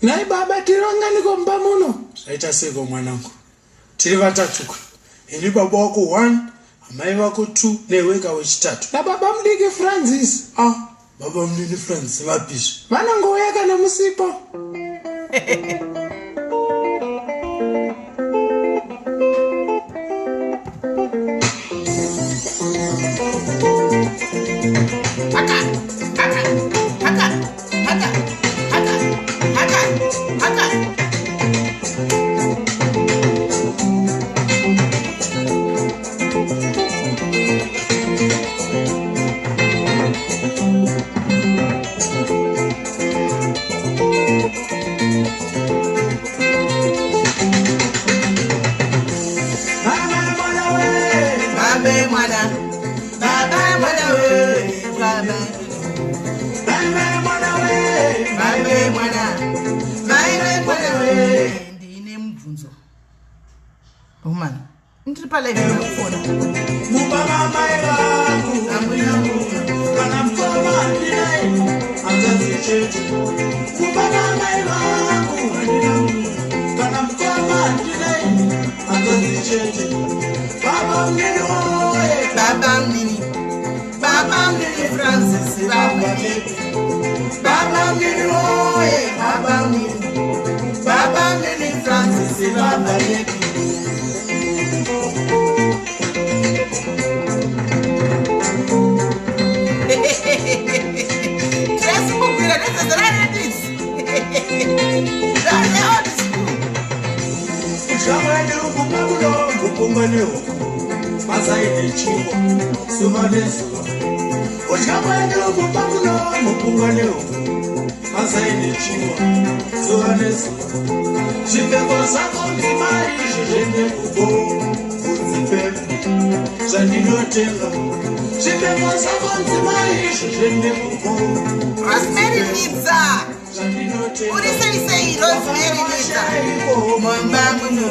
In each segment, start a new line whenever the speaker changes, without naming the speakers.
Nhai baba tiri vanganiko mumba muno? Zvaita seiko mwanangu? Tiri vatatuka. Ini baba wako one, amai vako two neweka wechitatu. Nababa mudiki Francis. Ah, baba munini Francis vapizve? Vanongouya kana musipo.
Haka, haka, haka, haka, haka, haka, haka. Baba mwana, baba mwana we, baba. Baba mwana we, baba mwana, baba mwana we. Ndine mubvunzo. Woman. Ndiri palive ndakufona.
Mumba mamai vangu
Hamuna munhu.
kana mukoma handinai hanzvadzi chete. Mumba mamai vangu handina munhu kana mukoma handinai hanzvadzi chete. Baba munini woye
Baba mnini. Baba mnini Francis baba nepi. Baba mnini woye baba mnini. Baba mnini Francis baba nepi. Tracy Mugwira nedzezera redis. That's old school.
Kudya kwedu kumba kuno mupunga nehuku mazai nechingwa zuva nezuva. Kudya kwedu kumba kuno mupunga nehuku mazai nechingwa zuva nezuva. Zvipfeko zvako mudzimai izvi zvenengubo bvudzi pembe zvandinotenga. Zvipfeko zvako mudzimai izvi zvenengubo
Rosemary Nidza.
zvandinotenga.
Uri sei sei Rosemary Nidza. Mumba muno.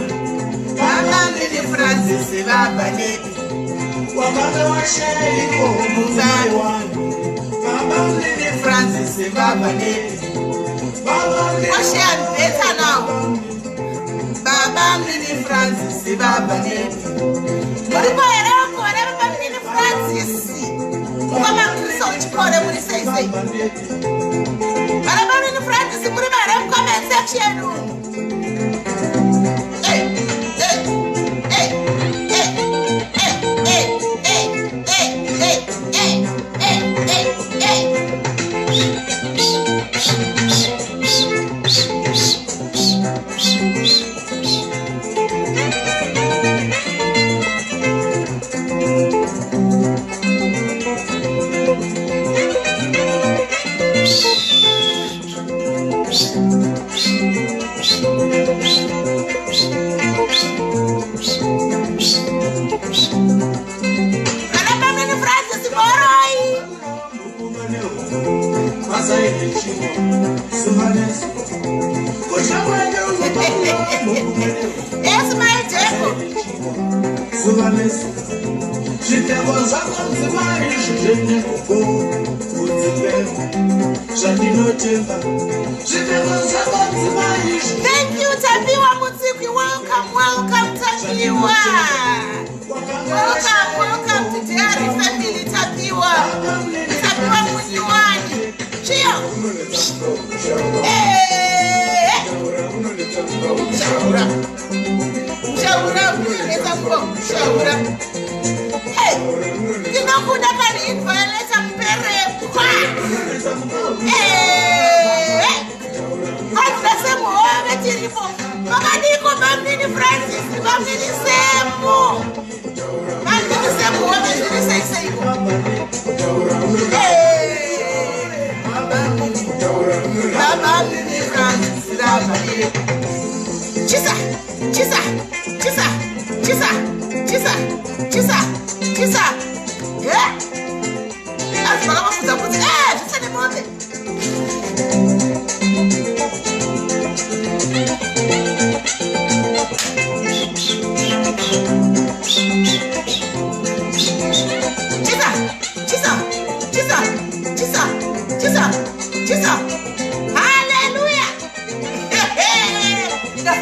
Baba mnini Francis baba nepi.
Wakange washaiko mudzimai wangu baba munini
Francis baba nepi.
baba munini
Washare better now. Baba mnini Francis baba nepi. Muripo here vana baba mnini Francis. Mukoma Kristo Chikore muri sei sei.
baba nepi
Vana baba Francis muri here mucomment section. Hey, hey, hey, hey, hey, hey, hey, hey, hey, hey, hey, hey, hey. Vana baba Francis moroi.
mupunga nehuku mazai nechingwa zuva nezuva. Kudya kwedu mumba muno mupunga nehuku
Yes, my Jacob.
zuva nezuva. Zvipfeko zvako mudzimai izvi zvenengubo bvudzi pembe zvandinotenga. Zvipfeko zvako mudzimai izvi
Thank you, Tapiwa Mutsikwi. Welcome, welcome, Tapiwa. Welcome, welcome to Diary Family, Tapiwa. Tapiwa Munyuwani. Chiyo. Hey. Shaura. Shaura, unonetsa kuva shaura. Hey. Ndinokuda kani inviolata muperekwa. Hey. Hanzira semuhove tiripo. Makadiko bamnini Francis, bamnini Semu. Bamnini Semuhove zviri sei seiko. Hey. Bamnini Francis, bamnini. Chisa, chisa, chisa, chisa, chisa, chisa, chisa. Yeah. Asi vakamafudza kuti eh zvise nemombe. Chisa, chisa, chisa, chisa, chisa, chisa. Hallelujah.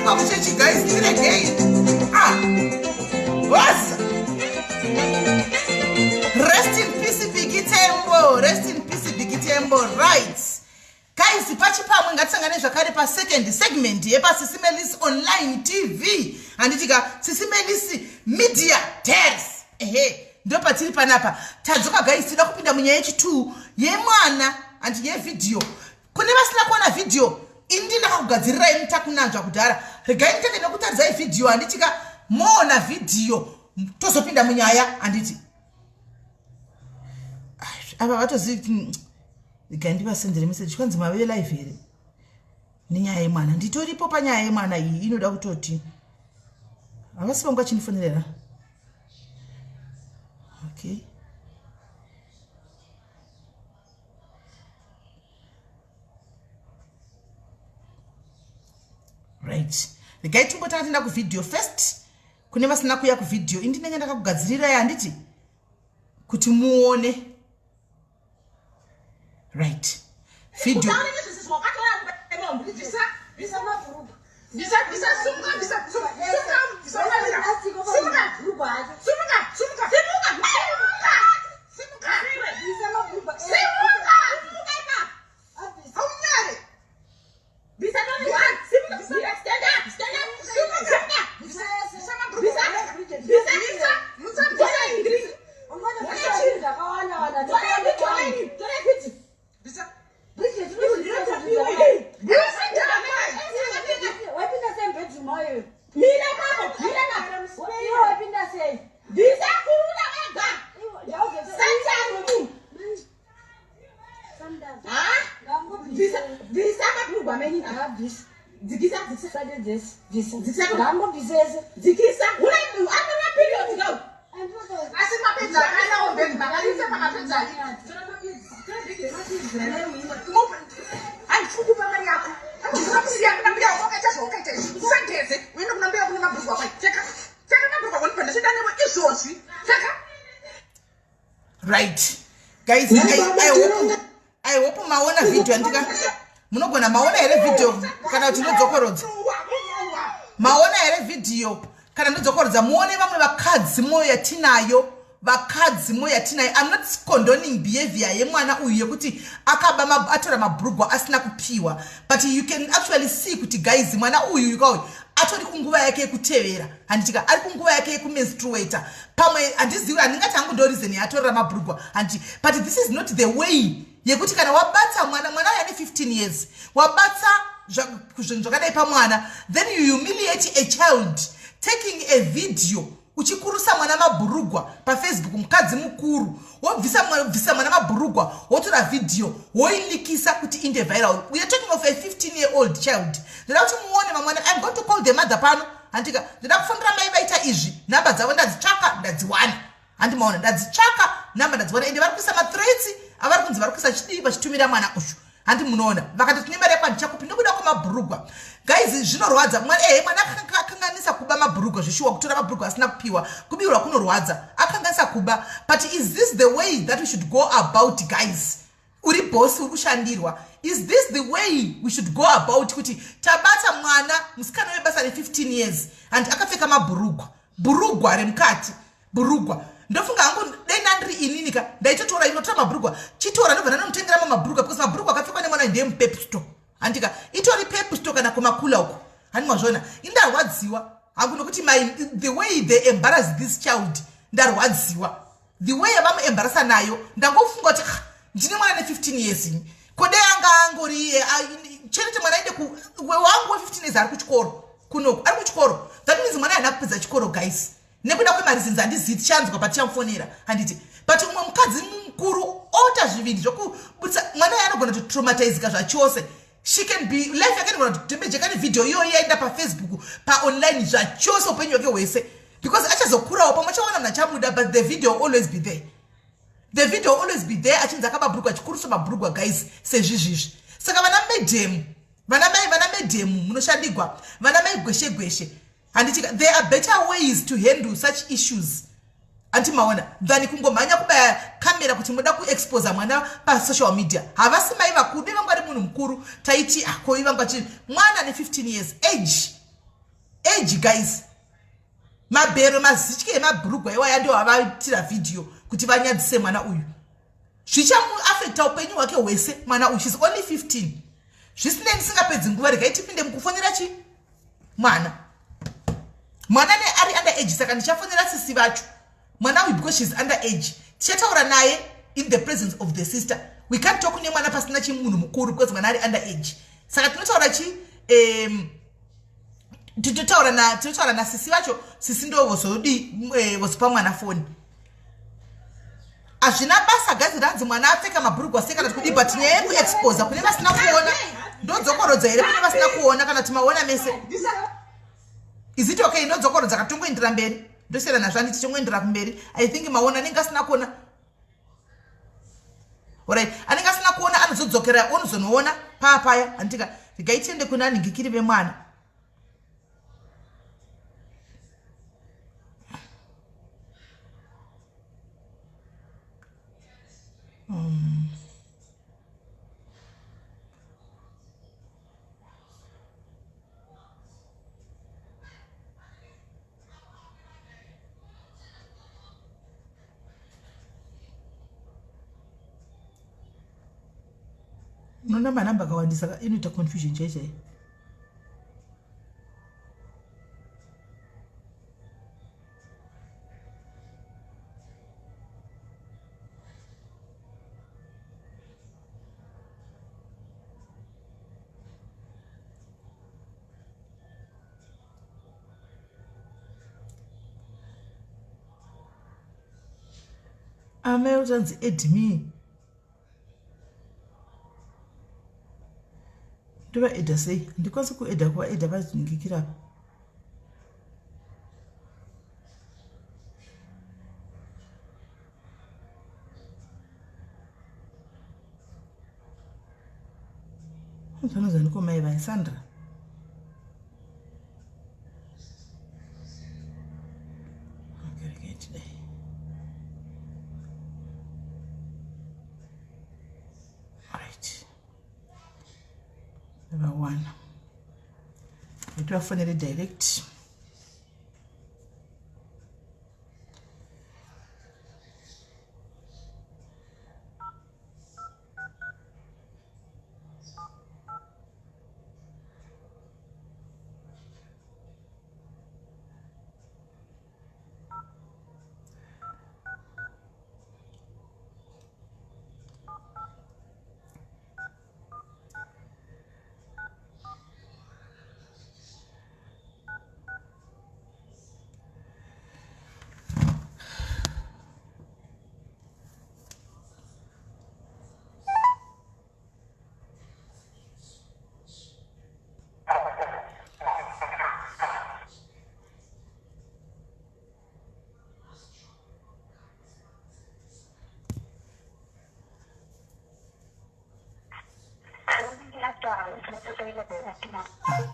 Ndakatukwa kuchechi guys, tiregei. Ah. Waza. Rest in peace Biggie Tembo. Rest in peace Biggie Tembo. Right. Guys, pachipamwe ngatisangane zvakare pa second segment yepa Sisi Melis Online TV. Handiti ka Sisi Melis Media Tales. Ehe, ndo patiri panapa. Tadzoka guys, tinoda kupinda munyaya yechi2 yemwana and yevideo. Kune vasina kuona video, ini ndakakugadzirirai mutakunanzva kudhara. Regai nditenge nekutaridzai video handiti ka moona video tozopinda munyaya handiti. Ava vatozivi regai ndivasendere message kwanzi mave live here nenyaya yemwana nditoripo panyaya yemwana iyi inoda kutoti havasi vangu vachindifonerera okay right regai timbotanga tienda kuvhidhiyo first kune vasina kuya kuvhidhiyo indinenge ndakakugadzirirai handiti kuti muone right video Right guys, I hope maona video andika munogona maona here video kana kuti ndodzokorodza maona here video kana ndodzokorodza muone vamwe vakadzi mwoyo yatinayo vakadzi mwoyo yatinayo. I'm not condoning behavior yemwana uyu yekuti akaba atora mabhurugwa asina kupiwa, but you can actually see kuti guys, mwana uyu yuka uyu atori kunguva yake yekutevera handitika ari kunguva yake yekumenstruata pamwe handizivi handingati hangu ndo reason yaatorera mabhurugwa handiti, but this is not the way yekuti kana wabatsa mwana mwana uyu ane 15 years wabatsa zvinhu zvakadai pamwana, then you humiliate a child taking a video uchikurusa mwana mabhurugwa paFacebook. Mukadzi mukuru wobvisa mwana mabhurugwa, wotora vhidhiyo, woilikisa kuti inde viral. We are talking of a 15 year old child. Ndoda kuti muone mamwana. I'm going to call the mother pano handika ndoda kufonera mai vaita izvi. Nhamba dzavo ndadzitsvaka, ndadziwana. Handimaona ndadzitsvaka nhamba, ndadziwana. Ende vari kuisa mathreats avari kunzi vari kuisa chidii vachitumira mwana uyu. Handi munoona vakati tine mari yako handichakupi nekuda kwemabhurugwa. Guys, zvinorwadza. Mwana ehe mwana akanganisa kuba mabhurugwa zvishuwa kutora mabhurugwa asina kupiwa kubiwa kunorwadza. Akanganisa kuba, but is this the way that we should go about, guys? Uri bosi uri kushandirwa, is this the way we should go about kuti tabata mwana musikana webasa re15 years and akapfeka mabhurugwa, bhurugwa remukati, bhurugwa? Ndofunga hangu dai ndandiri inini ka ndaitotora inotora mabhurugwa chitora ndobva ndandomutengera mamabhurugwa because mabhurugwa akapfekwa nemwana ndeyemuPep Store handika itori Pep Store kana kumakula uko handi mazvona. Indarwadziwa hangu nokuti the way they embarrass this child, ndarwadziwa the way yavamuembarasa nayo. Ndangofunga kuti ah, ndine mwana ne15 years ini kodei anga angori iye chenete mwana aende wangu we15 years ari kuchikoro kunoku ari kuchikoro. That means mwana haana kupedza chikoro, guys, nekuda kwemareasons handizivi. Tichanzwa patichamufonera handiti, but umwe mukadzi mukuru ota zvivindi zvokubudisa mwana uyo anogona kutotraumatizika zvachose. She can be life yake inogona kutodamageka nevhidhiyo iyoyo yaenda paFacebook, paonline zvachose upenyu hwake hwese because achazokurawo pamwe chawana munhu achamuda, but the video will always be there. The video will always be there achinzi akababhurugwa achikurusa mabhurugwa, guys, sezvizvizvi. Saka vana madam, vana mai, vana madam munoshandigwa, vana mai gweshe gweshe handiti, there are better ways to handle such issues anti maona than kungomhanya kubaya kamera kuti muda kuexposa mwana pasocial media. Havasi mai vakuru, dai vangu ari munhu mukuru taiti akoi vangu achi mwana ne15 years age. Age guys, mabhero mazitye emabhurugwa iwaya ndo avaitira vhidhiyo kuti vanyadzise mwana uyu. Zvichamuafekta upenyu hwake hwese mwana uyu. She's only 15. Zvisinei, ndisingapedzi nguva, regai tipinde mukufonera chi mwana. Mwana ne ari under age, saka ndichafonera sisi vacho mwana uyu because she's under age. Tichataura naye in the presence of the sister. We can't talk nemwana pasina chimunhu mukuru because mwana ari under age. Saka tinotaura chi tinotaura na tinotaura nasisi vacho. Sisi ndo vozodi vozopa mwana foni. Hazvina basa gazi ranzi mwana apfeka mabhurugwa sei kana kuti kudii, but nyaya yekuexposa kune vasina kuona. Ndodzokorodza here kune vasina kuona, kana kuti maona mese? Is it okay? Ndodzokorodza katongoendera mberi, ndosiyana nazvo. Handiti tongoendera kumberi? I think maona. Anenge asina kuona, alright, anenge asina kuona anozodzokera onozonoona paa paya, handitika? Regai tiende kuna anhingikiri vemwana. Unoona manamba akawandisa, inoita confusion chai chai. Amai utanzi add me, ndovaedha sei? Handikwanisi kuedha, kuvaedha vazingikira apa. Vanozaniko mai vai Sandra? Okay, okay, today. Right. Vawana. Nditovafonere direct.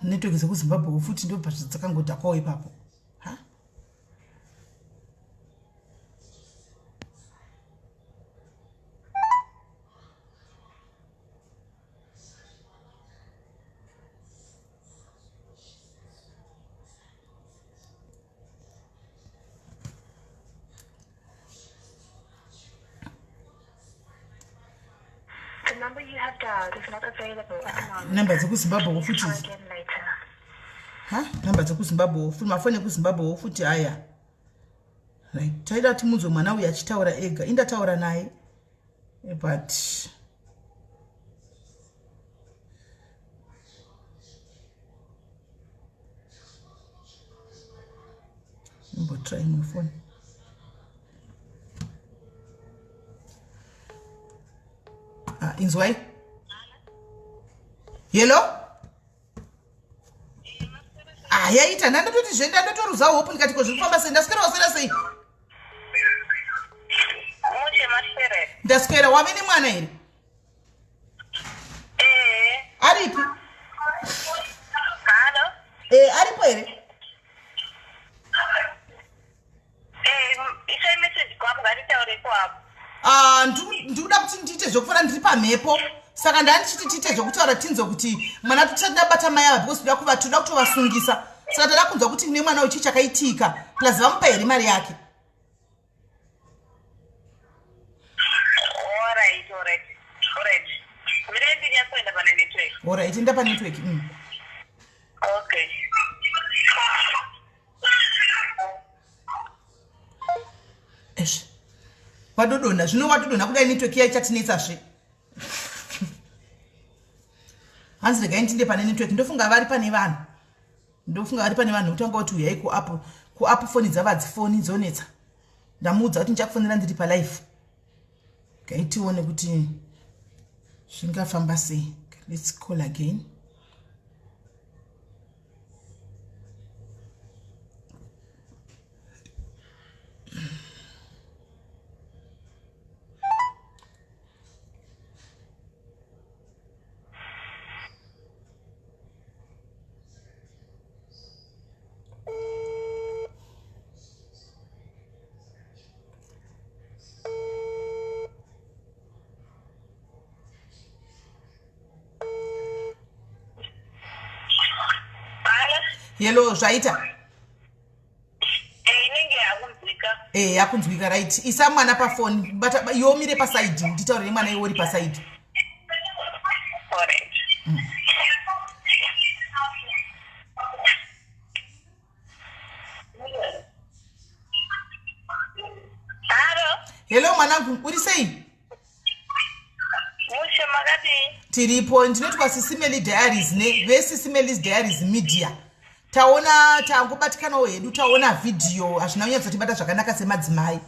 Network dzekuZimbabwe futi ndobva dzakangodhakwawo ipapo. Ha.
The number you have dialed is not available at the moment.
Namba dzekuZimbabwe futi.
Try again later.
Ha, namba dzekuZimbabwe futi, mafoni ekuZimbabwe futi aya. Right, taida kuti munzwe mwana uyu achitaura ega. Indataura naye, but imbotry imwe foni. Ah, inzwai. Hello. Ah, yaita. Ndandatoti zvenda, ndatoruza hope, ndikati ko zviri kufamba sei? Ndaswera, waswera sei?
Mushe maswere.
Ndaswera. Wave nemwana here?
Eh.
Aripi?
Hello.
Aripo here?
Isai message kwako, ngatitaure kwako.
Ah, ndikuda kuti ndiite zvekufana ndiri pamhepo, saka ndaa ndichiti tiite zvekutaura, tinzwe kuti mwana. Tisati ndabata mai ava because toda kuva toda kutovasungisa. Saka toda kunzwa kuti nemwana uyu chii chakaitika, plus vamupa here mari yake?
Alright, alright. Alright. Mire ndinyatsoenda pane network.
Alright, enda panetwork.
Okay.
Eshe. Wadodona, zvino wadodona kudai network iya ichatinetsazve. Hanzi regai ndinde pane network, ndofunga vari pane vanhu. Ndofunga vari pane vanhu kutanga kuti uyai kuapp, kuapp foni dzava dzifoni dzonetsa. Ndamuudza kuti ndichakufonera ndiri pa live. Gai tione kuti zvingafamba sei. Let's call again. Hello, zvaita?
Inenge yakunzwika.
Yakunzwika, right. Isa mwana pafoni, bata iwe umire pasaidi, nditaure nemwana iwe uri pasaidi.
Alright. Hello.
Hello mwanangu, uri sei?
Mushe makadii?
Tiripo, ndinoitwa Sisimeli Diaries ne veSisimelis Diaries Media. Taona tangobatikanawo hedu, taona vhidhiyo, hazvina kunyatsotibata zvakanaka semadzimai.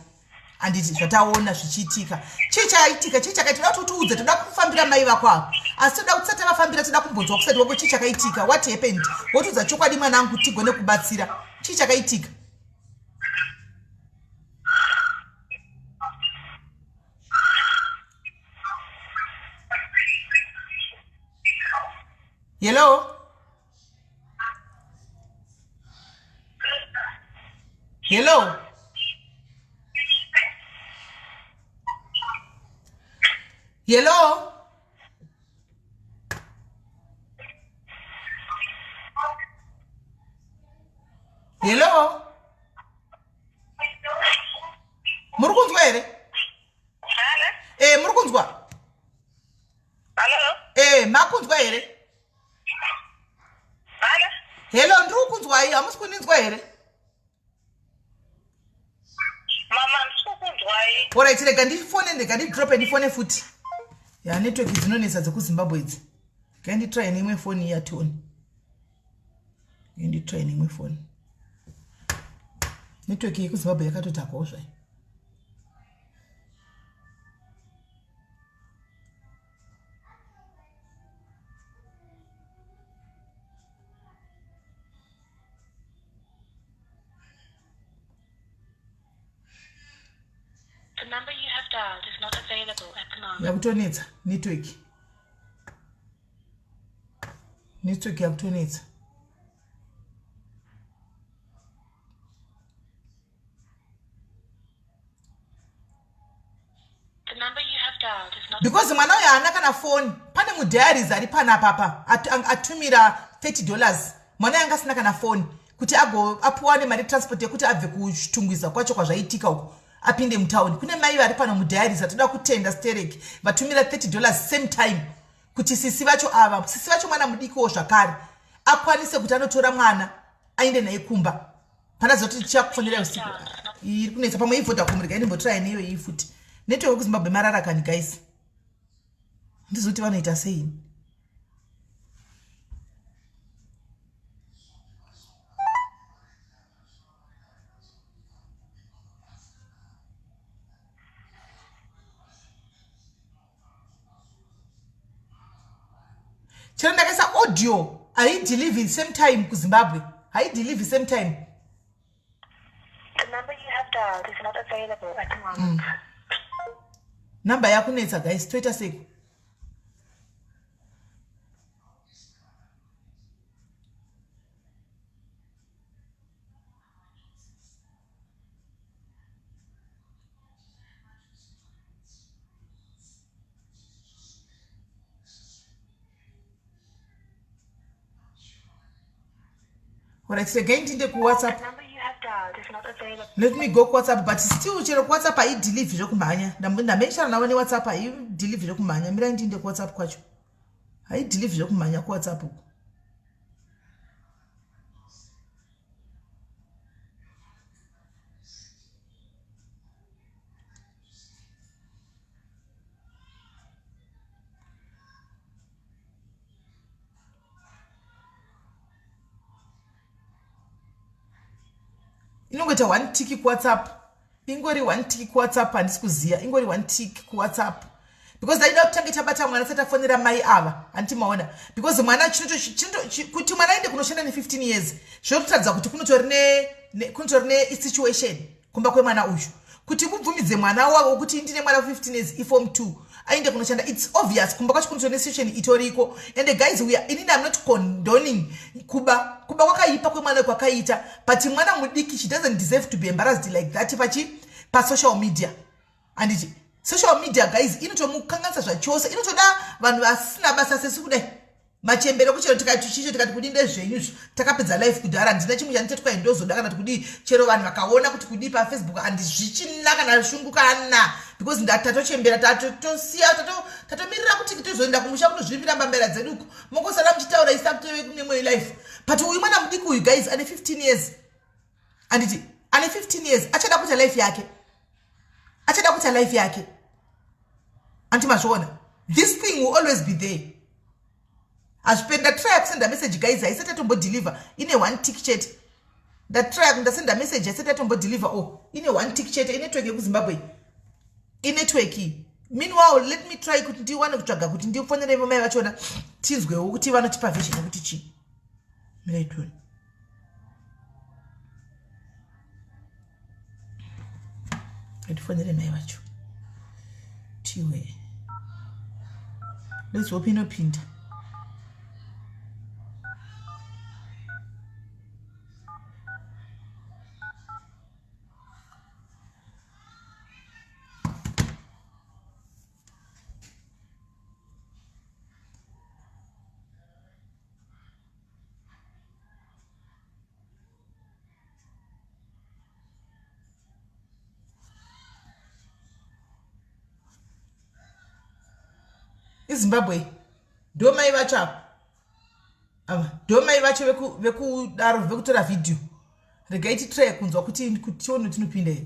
Handiti zvataona zvichiitika. Chii chaitika? Chii chakaitika? Toda kuti utiudze, toda kufambira mai vako ava. Asi toda kuti tisati tavafambira, toda kumbonzwa kusati wako chii chakaitika? What happened? Wotiudza chokwadi mwanangu tigone kubatsira. Chii chakaitika? Hello? Hello? Hello? Hello? Muri kunzwa here?
Hello?
Muri kunzwa?
Hello?
Makunzwa here?
Hello?
Hello, ndiri kukunzwai, hamusi kundinzwa here?
Mama, ndiri kukunzwai.
Alright, rega ndifone, rega ndidrope ndifone futi. Ya network dzinonetsa dzekuZimbabwe idzi. Rega nditry neimwe foni iya tione. Rega nditry neimwe foni. Network yekuZimbabwe yakatodhakwawo zvayo.
The number you have dialed is not available at the moment.
Yakutonetsa network. Network yakutonetsa.
The number you have dialed is not
Because mwana uyu haana kana phone. Pane mudiaries ari panapa apa atumira $30. Mwana uyu anga asina kana phone kuti apuwa nemari transport yekuti abve kuChitungwiza kwacho kwazvaitika uko apinde mutauni. Kune mai vari pano mudiaries atoda kutenda sterek vatumira $30 same time kuti sisi vacho ava, sisi vacho mwana mudikiwo zvakare akwanise kuti anotora mwana aende naye kumba. Pana zoti tichakufonera usiku. Iri kunetsa pamwe iVodacom, rega ndimbotraya neyo iyi futi. Network yekuZimbabwe marara kani guys. Ndizoti vanoita sei? Chero ndakaisa audio haideliver same time kuZimbabwe, haideliver same time.
The number you have dialed is not available at the moment.
Namba yakunetsa guys, toita seko? Alright, regai ndinde kuWhatsApp. Let me go kuWhatsApp, but still chero kuWhatsApp haidelive zvekumhanya. Ndamenshana navo neWhatsApp, haidelive zvekumhanya. Mirai ndinde kuWhatsApp kwacho, haidelive zvekumhanya kuWhatsApp uku. Inongoita one tick kuWhatsApp, ingori one tick kuWhatsApp. Handisi kuziva, ingori one tick kuWhatsApp because daida kutange tabata mwana satafonera mai ava, handiti maona? Because mwana kuti mwana aende kunoshanda ne15 years zvinototaridza kuti kunotori nesituation kumba kwemwana uyu. Kuti mubvumidze mwana wavo kuti ndine mwana 15 years, iform 2, aende kunoshanda, it's obvious kumba kwacho kunotori nesituation itoriko. And guys, we are, inini am not condoning kuba. Kuba kwakaipa kwemwana kwakaita, but mwana mudiki, she doesn't deserve to be embarrassed like that pachi pasocial media, handiti? Social media, guys, inotomukanganisa zvachose. Inotoda vanhu vasina basa sesu kudai, machembere, kuchero tikati chicho, tikati kudii, ndezvenyu izvo. Takapedza life kudhara. Handina chimwe chanditati kwai ndozoda kana kuti kudii. Chero vanhu vakaona kuti kudii paFacebook, handizvichina kana shungu kana, because tatochembera, tatosiya, tatomirira kuti tozoenda kumusha kunozvipira mbambera dzeduko. Mongosara muchitaura, isa kutove kune life. But uyu mwana mudiki uyu, guys, ane 15 years, handiti? Ane 15 years, achada kuita life yake, achada kuita life yake, handiti mazviona? This thing will always be there. Hazviperi. Ndatrya kusenda message, guys, haisati yatombodeliver. Ine one tick chete. Ndatrya, ndasenda message, haisati yatombodeliver. Oh, ine one tick chete. Inetwork yekuZimbabwe, inetwork. Meanwhile, let me try kuti ndiwane kutsvaga kuti ndifonere mai vachona, tinzwewo kuti vanotipa version yekuti chii. Miraitoni atifonere mai vacho tiwe. Let's hope inopinda. IZimbabwe. Ndo mai vacho ava, ava ndo mai vacho vekudaro, vekutora vhidhiyo. Regai titry kunzwa kuti tione tinopinda here.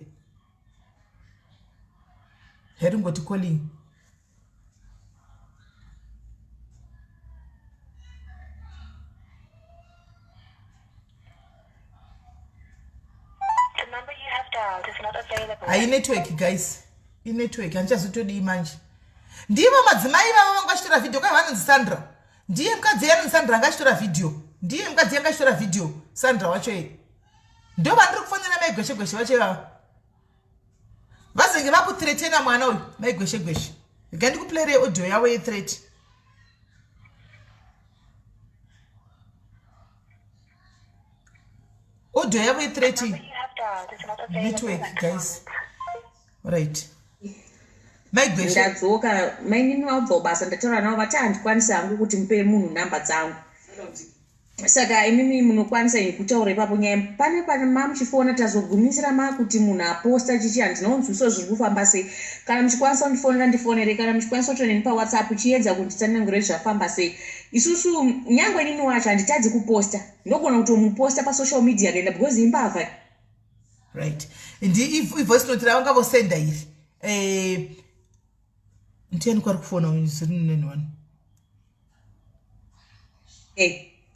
Heringoti calling.
The number you have dialed is not available.
Hai, network, guys, inetwork. Handichazotodii manje. Ndivo madzimai vavo vanga vachitora vhidhiyo kai, vanonzi Sandra. Ndiye mukadzi yanonzi Sandra anga achitora vhidhiyo. Ndiye mukadzi yanga achitora vhidhiyo, Sandra wacho iyi. Ndo vandiri kufonera, mai Gweshe Gweshe vacho ivava. Vazenge vakuthreatena mwana uyu, mai Gweshe Gweshe. Rega ndikuplayerei audio yavo yethreat. Audio yavo yethreat.
The number you have dialed is not available
Network,
at the
guys.
moment.
Right, mai Gweshe.
Ndadzoka, mainini vabva kubasa. Ndataura navo, vati handikwanisi hangu kuti mupe munhu nhamba dzangu, saka imimi munokwanisa ini kutaura ipapo nyaya. Pane mamuchifona, tazogumisira makuti munhu aposta chichi, handina kunzwisa zviri kufamba sei. Kana muchikwanisa kundifonera, ndifonere. Kana muchikwanisa kutoneni paWhatsApp, chiedza kunditsanangurira zvafamba sei. Isusu nyangwe inini wacho handitadzi kuposta, ndogona kutomuposta pasocial media akaenda, because imbavha.
Right, ndi ivoice note ravanga vosenda iri. Ndiani kwari kufona? 091.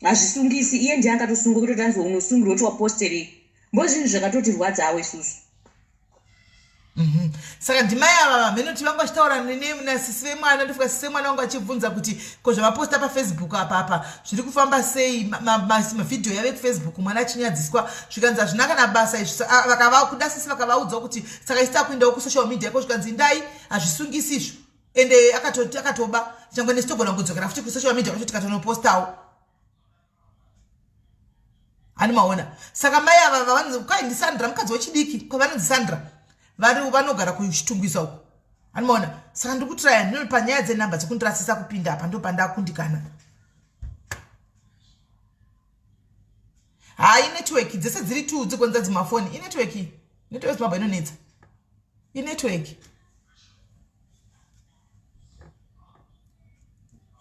Hazvisungisi. Iye ndiye angatosungwa, kutoti anzi unosungirwa kuti waposterei mbo zvinhu zvakatotirwadzawo isusu.
Saka ndimai ava vamenoti vanga vachitaura nasisi vemwana. Ndofuka sisi vemwana vangu vachibvunza kuti ko zvavaposta paFacebook apa apa zviri kufamba sei, mavhidhiyo yave kuFacebook, mwana achinyadziswa. Zvikanzi hazvina kana basa izvi. Vakava kuda sisi vakavaudza kuti saka isi takuendawo kusocial media ko. Zvikanzi indai, hazvisungisi izvo. Ende akatoba, changwe nesu togona kudzokera futi kusocial media kwacho tikatonopostawo. Hani maona? Saka mai ava vanonzi kwai ndiSandra, mukadzi wechidiki kwavanonzi Sandra, vari vanogara kuChitungwiza uko. Hani maona? Saka ndiri kutraya ndino panyaya dzenhamba dzekundirasisa kupinda apa, ndo pandakundikana. Haa inetwork dzese dziri two dzigonza dzimafoni inetwork network Zimbabwe inonetsa inetwork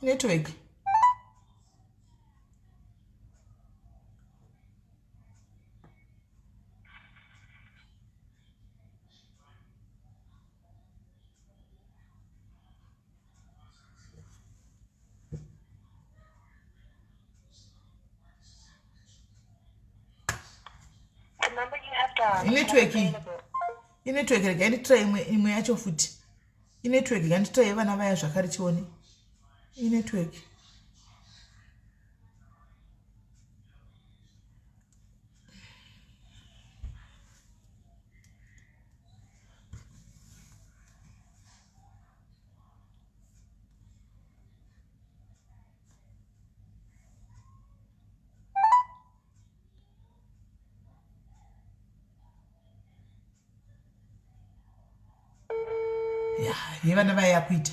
network. Inetwork iyi inetwork rega nditry imwe imwe yacho futi inetwork rega nditry vana vaya zvakare tione inetwork. Ya yevana vaya yakuita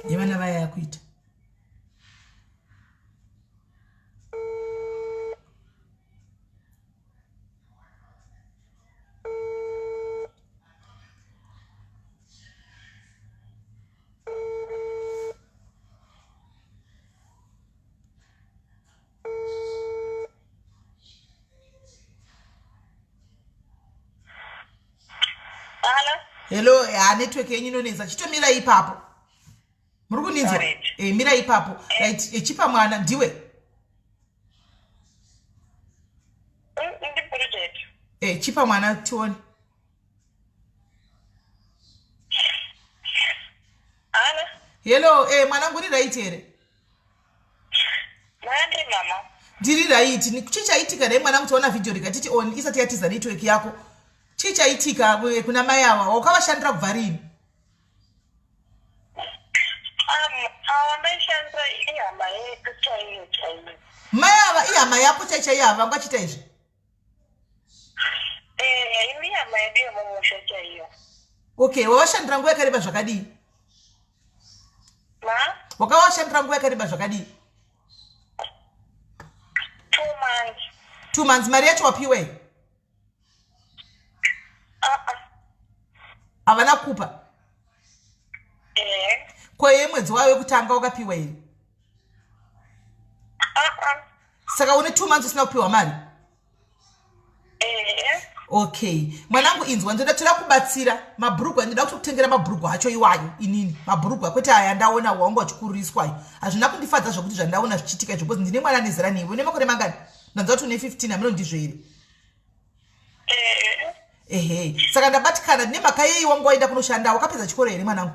yevana vaya yakuita. Hello, ha network yenyu inonetsa. Chitomira ipapo. Muri kundinzwa? Eh, mira ipapo. Right, eh, chipa mwana ndiwe. Eh, chipa mwana tione. Hello, eh mwanangu uri right here?
Mandi mama.
Ndiri right. Chii chaitika dai mwanangu tiona video rikatiti on isati yatiza network yako. Chii chaitika eh, kuna mai ava? Wakavashandira kubva rini?
Ava maishandira ihama yedu chaiyo chaiyo.
Mai ava ihama yako chai chaiyo ava vanga vachiita izvi?
Eh, imi hama yedu yemumusha chaiyo.
Okay, wavashandira nguva yakareba zvakadii?
Ma?
Wakavashandira nguva yakareba zvakadii?
2 months.
2 months mari yacho wapiwei? Havana kupa?
Eh.
Ko yemwedzi wayo wekutanga wakapiwa here? Saka une 2 months usina kupiwa mari?
Eh.
Okay mwanangu inzwa ndoda toda kubatsira mabhurugwa ndoda kutokutengera mabhurugwa acho iwayo inini mabhurugwa kwete aya ndaona wanga uchikururiswa ayo hazvina kundifadza zvokuti zvandaona zvichiitika izvo because ndine mwana nezera newe une makore mangani ndanzwa kuti une 15 hameno ndizvo here
Eh.
Ehe saka ndabatikana nemhaka yei wanga waenda kunoshanda wakapedza chikoro here mwanangu?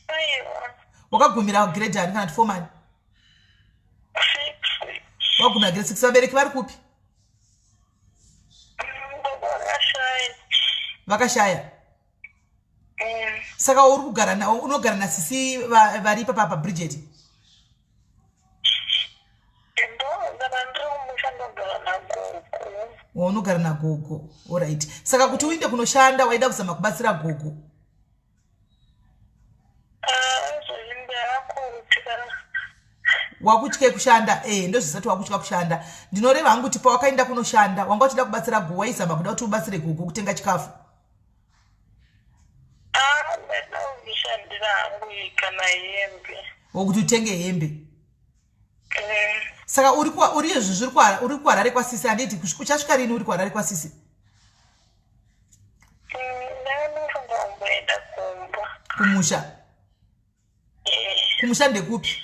Aiwa.
Wakagumira grade ani kana kuti form ani?
6.
Wagumira grade 6 vabereki vari kupi?
Vakashaya.
Vakashaya? Saka uri kugara na unogara nasisi vari ipapa pa Bridget?
Ndogara ndiri kumusha ndogara nagogo.
Unogara nagogo. Alright. Saka kuti uinde kunoshanda waida kuzama kubatsira gogo. Wakutya kushanda eh ndozvisati wakutya kushanda ndinoreva hangu kuti pawakaenda kunoshanda wanga uchida kubatsira gogo waizama kuda kuti ubatsire gogo kutenga chikafu.
Ndinokushandira hangu kana hembe.
Wokuti utenge hembe. Saka uri kwa uri izvi zviri kwa uri kuHarare kwasisi handiti uchasvika rini uri kuHarare kwasisi?
Ndinofunga kumboenda kumba.
Kumusha. Kumusha ndekupi?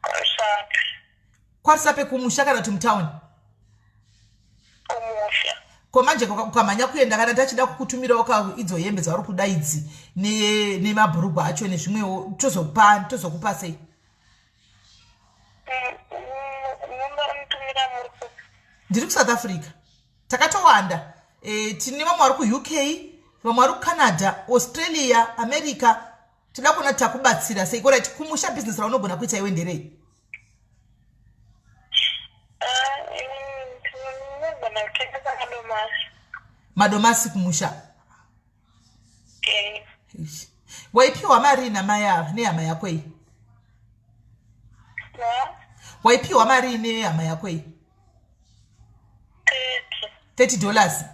KwaRusape.
KwaRusape kumusha kana kuti mutown?
Kumusha.
Ko manje ukamhanya kuenda kana tachida kukutumirawo ka idzo hembe dzauri kuda idzi nemabhurugwa acho nezvimwewo tozokupa tozokupa sei? Ndiri kuSouth Africa. Takatowanda. E, tine vamwe vari kuUK, vamwe vari kuCanada, Australia, America. Toda kuona takubatsira sei. Alright, kumusha business raunogona kuita iwe nderei? Madomasi kumusha. Waipiwa mari namai ava nehama yako iyi? Waipiwa mari nehama yako iyi? 30 dollars.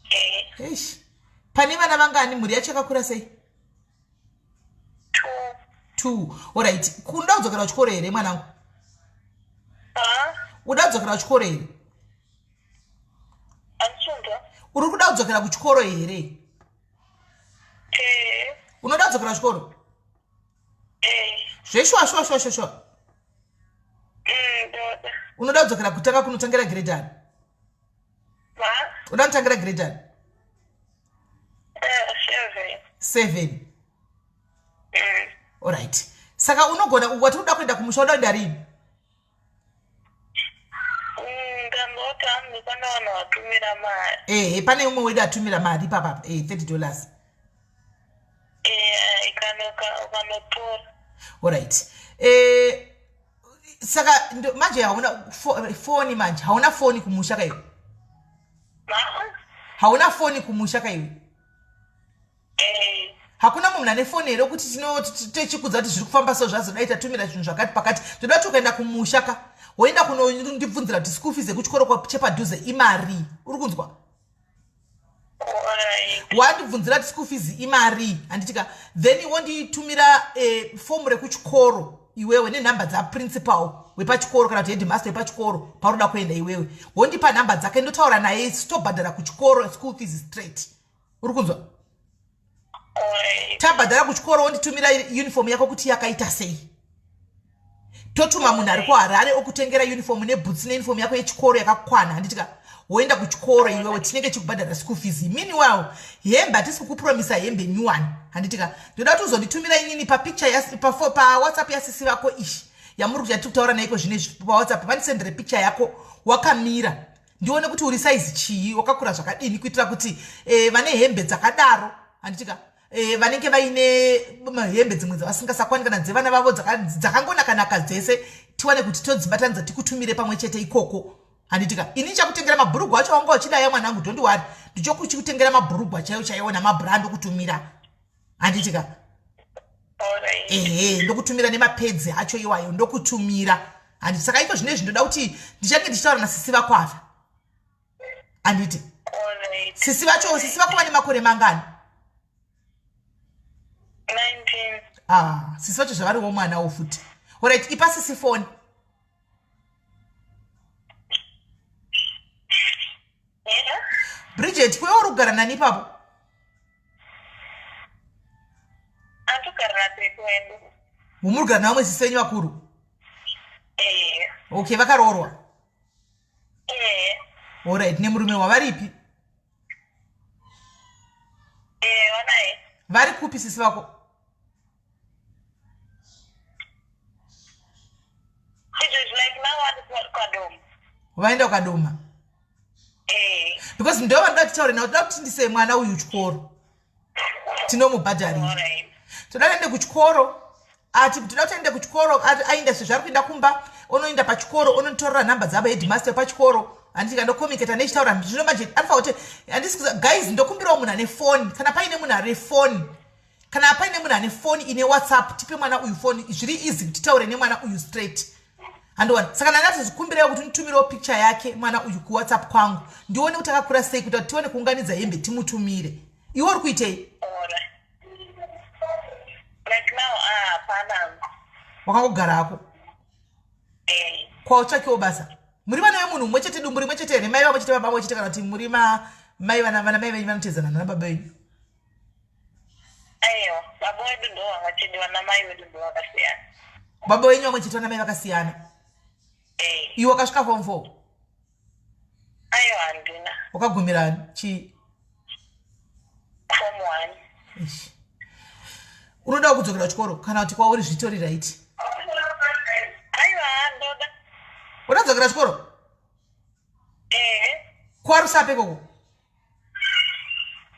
Eh.
Eish. Pane vana vangani mhuri yacho yakakura sei?
2.
Alright. Kunoda kudzokera kuchikoro here mwanangu? Uda kudzokera kuchikoro here? Uri kuda kudzokera kuchikoro here?
Eh.
Unoda kudzokera kuchikoro?
Eh.
Zveshuwa shuwa shuwa shuwa shuwa.
Ndoda.
Unoda kudzokera kutanga kunotangira grade ani? Unoda kutangira grade ani?
7.
7. Alright. Saka unogona wati unoda kuenda kumusha unoda kuenda rini?
Ndamboti hanzi pane vanhu vatumira mari.
Ehe, pane umwe wedu atumira mari ipapa, 30 dollars.
Eh, ukanotora.
Alright. Saka manje hauna foni manje, hauna foni kumusha kaiwe? Hauna foni kumusha kaiwe? Hakuna munhu ane foni here kuti tichikudza kuti zviri kufamba so zvazodai tatumira zvinhu zvakati pakati. Toda kuti ukaenda kumusha ka woenda kunondibvunzira kuti school fees yekuchikoro chepadhuze imari. Uri kunzwa? Wandibvunzira kuti school fees imari, handiti ka? Then wonditumira fomu rekuchikoro iwewe nenhamba dzaprincipal wepachikoro kana kuti headmaster wepachikoro paunoda kuenda iwewe. Wondipa nhamba dzake ndotaura naye tobhadhara kuchikoro school fees straight. Uri kunzwa? Tabhadhara kuchikoro wonditumira uniform yako kuti yakaita sei. Totuma munhu ari kuHarare okutengera uniform nebhutsi neuniform yako yechikoro yakakwana, handiti ka? Woenda kuchikoro iwewe, tinenge tichikubhadhara school fees. Meanwhile hembe hatisi kukupromisa hembe nyuwani, handiti ka? Ndoda kuti uzonditumira inini papicture paWhatsApp yasisi vako ishi yamuri kuti yatiri kutaura naiko zvinezvi paWhatsApp. Vandisendere picture yako wakamira ndione kuti uri saizi chii, wakakura zvakadini, kuitira kuti vane hembe dzakadaro, handiti ka, vanenge vaine hembe dzimwe dzavasingasakwani kana dzevana vavo dzakangonakanaka dzese, tiwane kuti todzibatanidza tikutumire pamwe chete ikoko, handiti ka? Ini ndichakutengera mabhurugwa acho wanga uchidaya mwanangu, don't worry, ndichokuchikutengera mabhurugwa chaiwo chaiwo namabhurand okutumira, handiti ka? Ehe, ndokutumira nemapedzi acho iwayo ndokutumira, handiti? Saka iko zvinezvi ndoda kuti ndichange ndichitaura nasisi vako ava, handiti? Sisi vacho, sisi vako vane makore mangani?
19.
Ah, sisi vacho zvavariwo mwanawo futi. Alright, ipa sisi foni. Bridget, kwewe uri kugara nani ipapo?
Andogara natete wedu.
Mumuri kugara navamwe sisi venyu vakuru?
Eh.
Okay, vakaroorwa?
Eh.
Alright, nemurume wavaripi?
Eh, vanaye.
Vari kupi sisi vako?
Izvezvi like now vari kwaDoma.
Vaenda kwaDoma?
Eh.
Because ndo vanoda titaure navo, toda kuti ndise mwana uyu chikoro tinomubhadharira.
Alright.
Toda aende kuchikoro, ati toda kuti aende kuchikoro, ati aenda sezvo ari kuenda kumba onoenda pachikoro onotorera nhamba dzavo headmaster pachikoro, handiti? Kandokomiketa nechitaura zvino manje anofanira kuti handisi guys, ndokumbirawo munhu ane foni, kana paine munhu ane foni, kana paine munhu ane foni ine WhatsApp, tipe mwana uyu foni. Zviri easy kuti titaure nemwana uyu straight, handiwani? Saka nandati kuti nditumirewo picture yake mwana uyu kuWhatsApp kwangu ndione kuti akakura sei, kuita kuti tione kuunganidza hembe timutumire. Iwe uri kuitei?
Alright. Like now, ah, hapana.
Wakangogarako?
Eh.
Kwautsvakiwo basa? Muri vana vemunhu mumwe chete, dumbu rimwe chete here, mai vamwe chete, baba vamwe chete, kana kuti muri mai vana mai venyu vanotedzana nana baba venyu?
Aiwa, baba wedu ndo vamwe chete, vana mai vedu ndo vakasiyana.
Baba venyu vamwe chete, vana mai vakasiyana?
Eh.
Iwe wakasvika form 4?
Aiwa, handina.
Wakagumira chii?
Form 1.
Ish. Unoda kudzokera kuchikoro kana kuti kwauri zvitori right?
Aiwa, ndoda.
Unadzokera chikoro?
Eh.
KwaRusape ikoko?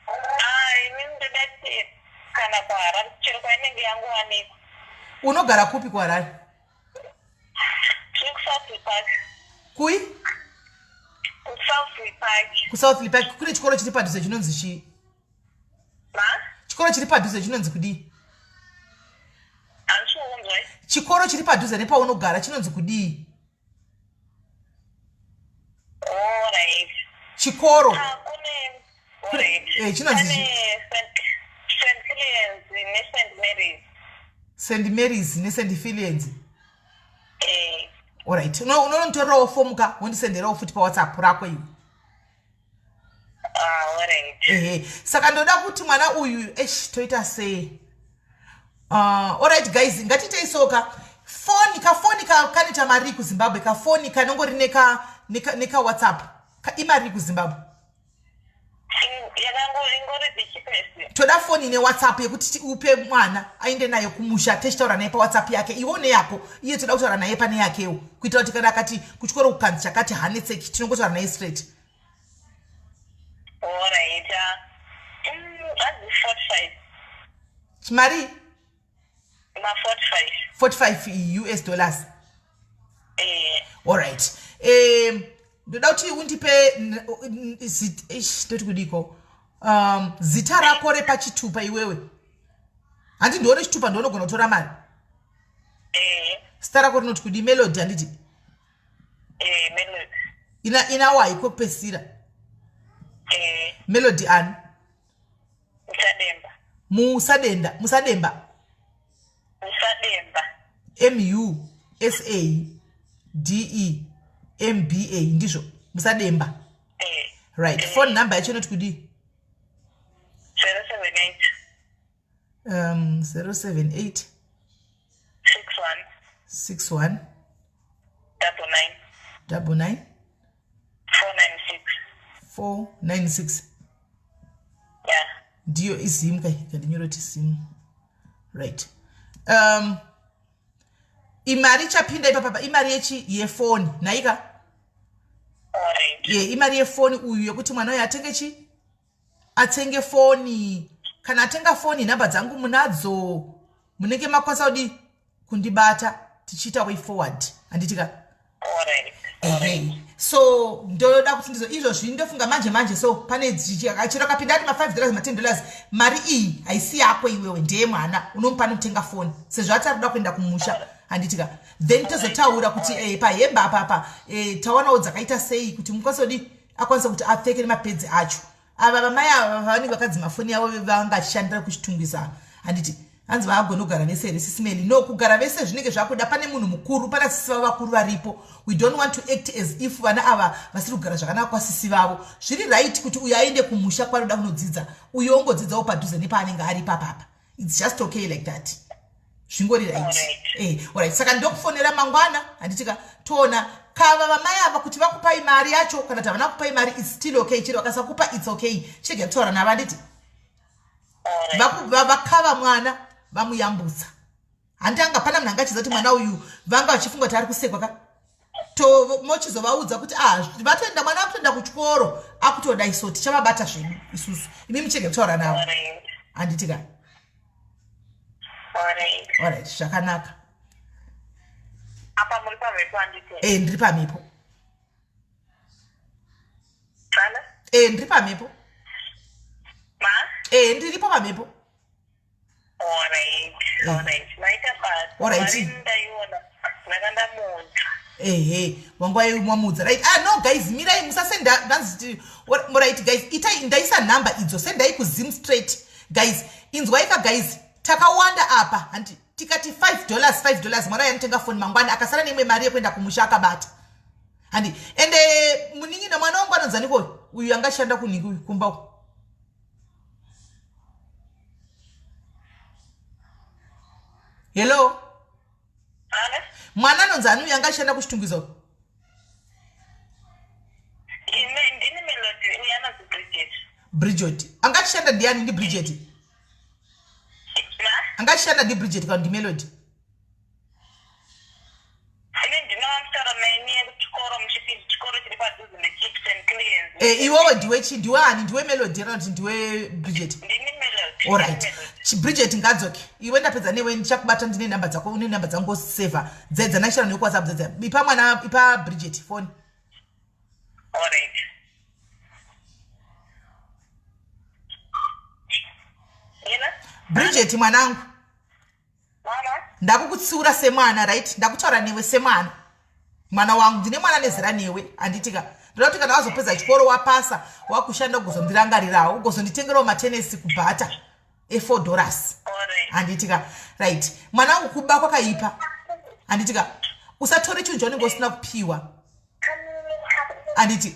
Ah, ini ndoda kuti kana kuHarare, chero kwainenge yangowanikwa.
Unogara kupi kuHarare?
Tiri kuSouthlea Park.
Kui?
KuSouthlea Park.
KuSouthlea Park kune chikoro chiri padhuze chinonzi chii?
Ma?
Chikoro chiri padhuze chinonzi kudii?
Handisi kukunzwai.
Chikoro chiri padhuze nepaunogara chinonzi kudii?
Alright.
Chikoro.
Ah, kune alright.
Eh, chinonzi
Pane St. Filians ne St. Mary's.
St Mary's neSt Filians.
Eh.
Alright. Unonditorerawo fomu ka wondisenderawo futi paWhatsApp rako iwe.
Ah, alright.
Ehe. Saka ndoda kuti mwana uyu eish toita sei? Alright guys, ngatiitei soka. Foni kafoni ka kanoita mari kuZimbabwe, kafoni kanongori neka neka, neka WhatsApp. Ka, imari kuZimbabwe.
Yakango ingori the cheapest.
Toda foni newhatsapp yekuti upe mwana aende nayo kumusha tichitaura naye pawhatsapp yake, iwe une yako, iye toda kutaura naye pane yakewo, kuitira kuti kana akati kuchikoro kukanzi chakati hanetseki, tinongotaura naye straight.
Alright. Hanzi 45.
Mari?
Ma 45.
45 US dollars.
Eh.
Alright, ndoda kuti undipe eish, ndoti kudiko, zita rako repachitupa iwewe. Handi ndione chitupa, ndionogona kutora mari.
Eh.
Zita rako rinoti kudi? Melody, handiti?
Eh, Melody.
Ina wai kwekupedzisira?
Eh.
Melody ani?
Musademba.
Musadenda, Musademba.
Musademba.
M U S A D E M B A, ndizvo? Musademba.
Eh.
Right, phone number yacho inoti kudii?
078.
078.
61.
61.
99.
99.
496.
496.
Yeah.
Ndiyo iZim kai, kandinyora kuti Zim. Right, imari ichapinda ipapapa imari yechi yefoni naika.
Alright.
Ye, imari yefoni uyu yekuti mwana uyu atenge chi atenge foni. Kana atenga foni, nhamba dzangu munadzo, munenge makwanisa kudi kundibata tichiita way forward, handiti ka?
Alright.
Ehe, so ndoda kuti ndizo izvozvi ndofunga manje manje. So pane chero akapinda ati ma5 dollars, ma10 dollars, mari iyi haisi yako iwewe, ndeye mwana, unomupa nokutenga foni sezvo ati ari kuda kuenda kumusha, handiti ka? Then tozotaura kuti pahembe apapa tawanawo dzakaita sei kuti mukwanise kudi akwanise kuti apfeke nemapedzi acho. Ava vamai ava vanenge vakadzima foni yavo vanga achishandira kuChitungwiza, handiti? Hanzi vaagona kugara vese here, Sisi Melly? No, kugara vese zvinenge zvakuda pane munhu mukuru, pana sisi vavo vakuru varipo. We don't want to act as if vana ava vasiri kugara zvakanaka kwasisi vavo. Zviri right kuti uyo aende kumusha kwanoda kunodzidza, uyo ongodzidzawo padhuze nepaanenge ari papapa. It's just okay like that, zvingori right.
Alright.
Alright, saka ndokufonera mangwana, handitika? Toona kava vamai ava kuti vakupai mari yacho kana kuti havana kupai mari. It's still okay, chero vakasakupa it's okay, chirega kutaura navo, handiti?
Alright.
Vakava mwana vamuyambutsa, handi? Anga pana munhu anga achiziva kuti mwana uyu vanga vachifunga kuti ari kusekwa ka. To mochizovaudza kuti ah, vatoenda, mwana akutoenda kuchikoro, akutoda iso tichavabata zvedu isusu, imi muchege kutaura navo.
Alright.
Handiti ka?
Alright.
Alright, zvakanaka.
Apa muri pamhepo, handiti?
E, ndiri pamhepo.
Sana?
E, ndiri pamhepo.
Ma?
E, ndiripo pamhepo.
Alright. Alright. Maita basa.
Alright.
Mari ndaiona. Ndakandamuudza.
Ehe, wanguva mwamudza, right? Ah, no guys, mirai, musasenda. Ndanzi right guys, itai ndaisa nhamba idzo, sendai kuZim straight. Guys, inzwaika guys, takawanda apa, handi? Tikati 5 dollars, 5 dollars, mwana yanotenga foni mangwana, akasara neimwe mari yekuenda kumusha akabata, handi? Ende munin'ina mwana wangu anonzaniko uyu angashanda kunhingi uyu kumba uku? Hello?
Ana?
Mwana anonzi ani uyu angashanda kuChitungwiza uku?
Ine ndini Melody, uyu anonzi Bridget.
Bridget angachishanda ndiani? NdiBridget?
Ma?
Angachishanda ndiBridget kana ndiMelody?
Ine ndinoamutaura naye kuchikoro muchiti chikoro chiri padhuze nechips and cleans.
Iwewe ndiwe chi ndiwe ani? Ndiwe Melody kana kuti ndiwe Bridget?
Ndini Melody.
Alright.
Ndini Melody.
Bridget ngadzoke. Iwe ndapedza newe, ndichakubata, ndine nhamba dzako, une nhamba dzangu seva dzedza nachitano nekuWhatsApp dzedza. Ipa mwana, ipa Bridget foni.
Alright. Ina?
Bridget mwanangu.
Mama?
Ndakukutsiura semwana, right? Ndakutaura newe semwana. Mwana wangu, ndine mwana nezera newe, handitika? Ndoda kuti kana wazopedza chikoro wapasa, wakushanda ugozondirangarirawo, ugozonditengerawo matenesi kubhata e4 dollars. Handitika? Right. Mwana wangu, kuba kwakaipa. Handitika? Usatore chinhu chaunenge usina kupiwa. Handiti?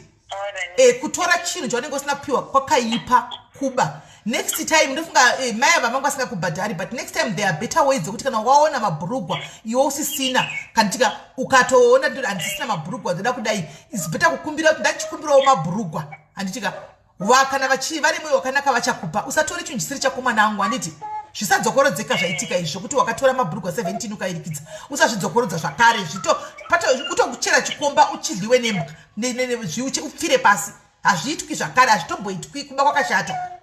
Kutora chinhu chaunenge usina kupiwa kwakaipa, kuba. Next time ndofunga mai ava vangu vasingakubhadhari, but next time there are better ways dzekuti kana waona mabhurugwa iwe usisina, kanditika, ukatoona ndoti handisisina mabhurugwa, ndoda kudai, is better kukumbira kuti ndachikumbirawo mabhurugwa, handitika? Kana vane mwoyo wakanaka vachakupa. Usatore chinhu chisiri chako, mwana wangu, handiti? Zvisadzokorodzeka zvaitika izvi zvokuti wakatora mabhurugwa 17 ukairikidza. Usazvidzokorodza zvakare. Zvito utokuchera chikomba, uchidliwe nembwa, upfire pasi. Hazviitwi zvakare, hazvitomboitwi. Kuba kwakashata.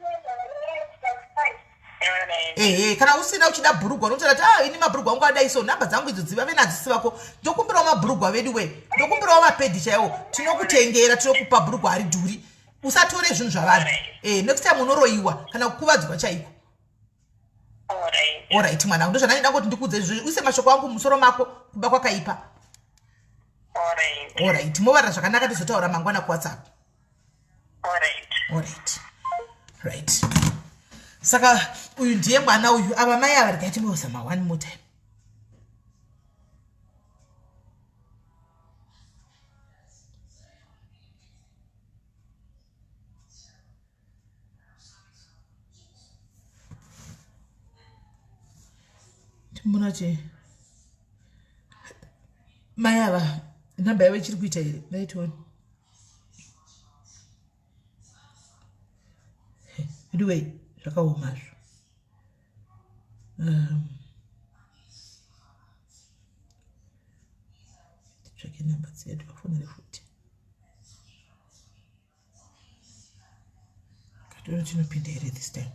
Ehe, kana usina, uchida bhurugwa, unotaura kuti, "Ah, ini mabhurugwa angu adai." So nhamba dzangu idzo dzivave nadzo vako. "Ndokumbirawo mabhurugwa vedu we, ndokumbirawo mapedhi chaiwo." Tinokutengera, tinokupa bhurugwa, hari dhuri. Usatore zvinhu zvavanhu. Next time unoroyiwa kana kukuvadzwa chaiko. Alright, mwanangu, ndozvandandida kuti ndikuudze izvozvo. Uise mashoko angu mumusoro mako, kuba kwakaipa. Alright, movarira zvakanaka, tizotaura mangwana kuWhatsApp. Alright, right. Saka uyu ndiye mwana uyu. Ava mai ava, regai timbozama one more time. Timbona kuti mai ava nhamba yavo ichiri kuita here. Ndaitiona anyway, zvakaomazvo. Titsvake namba dzedu, vafonere futi. Kationa tinopinda here this time.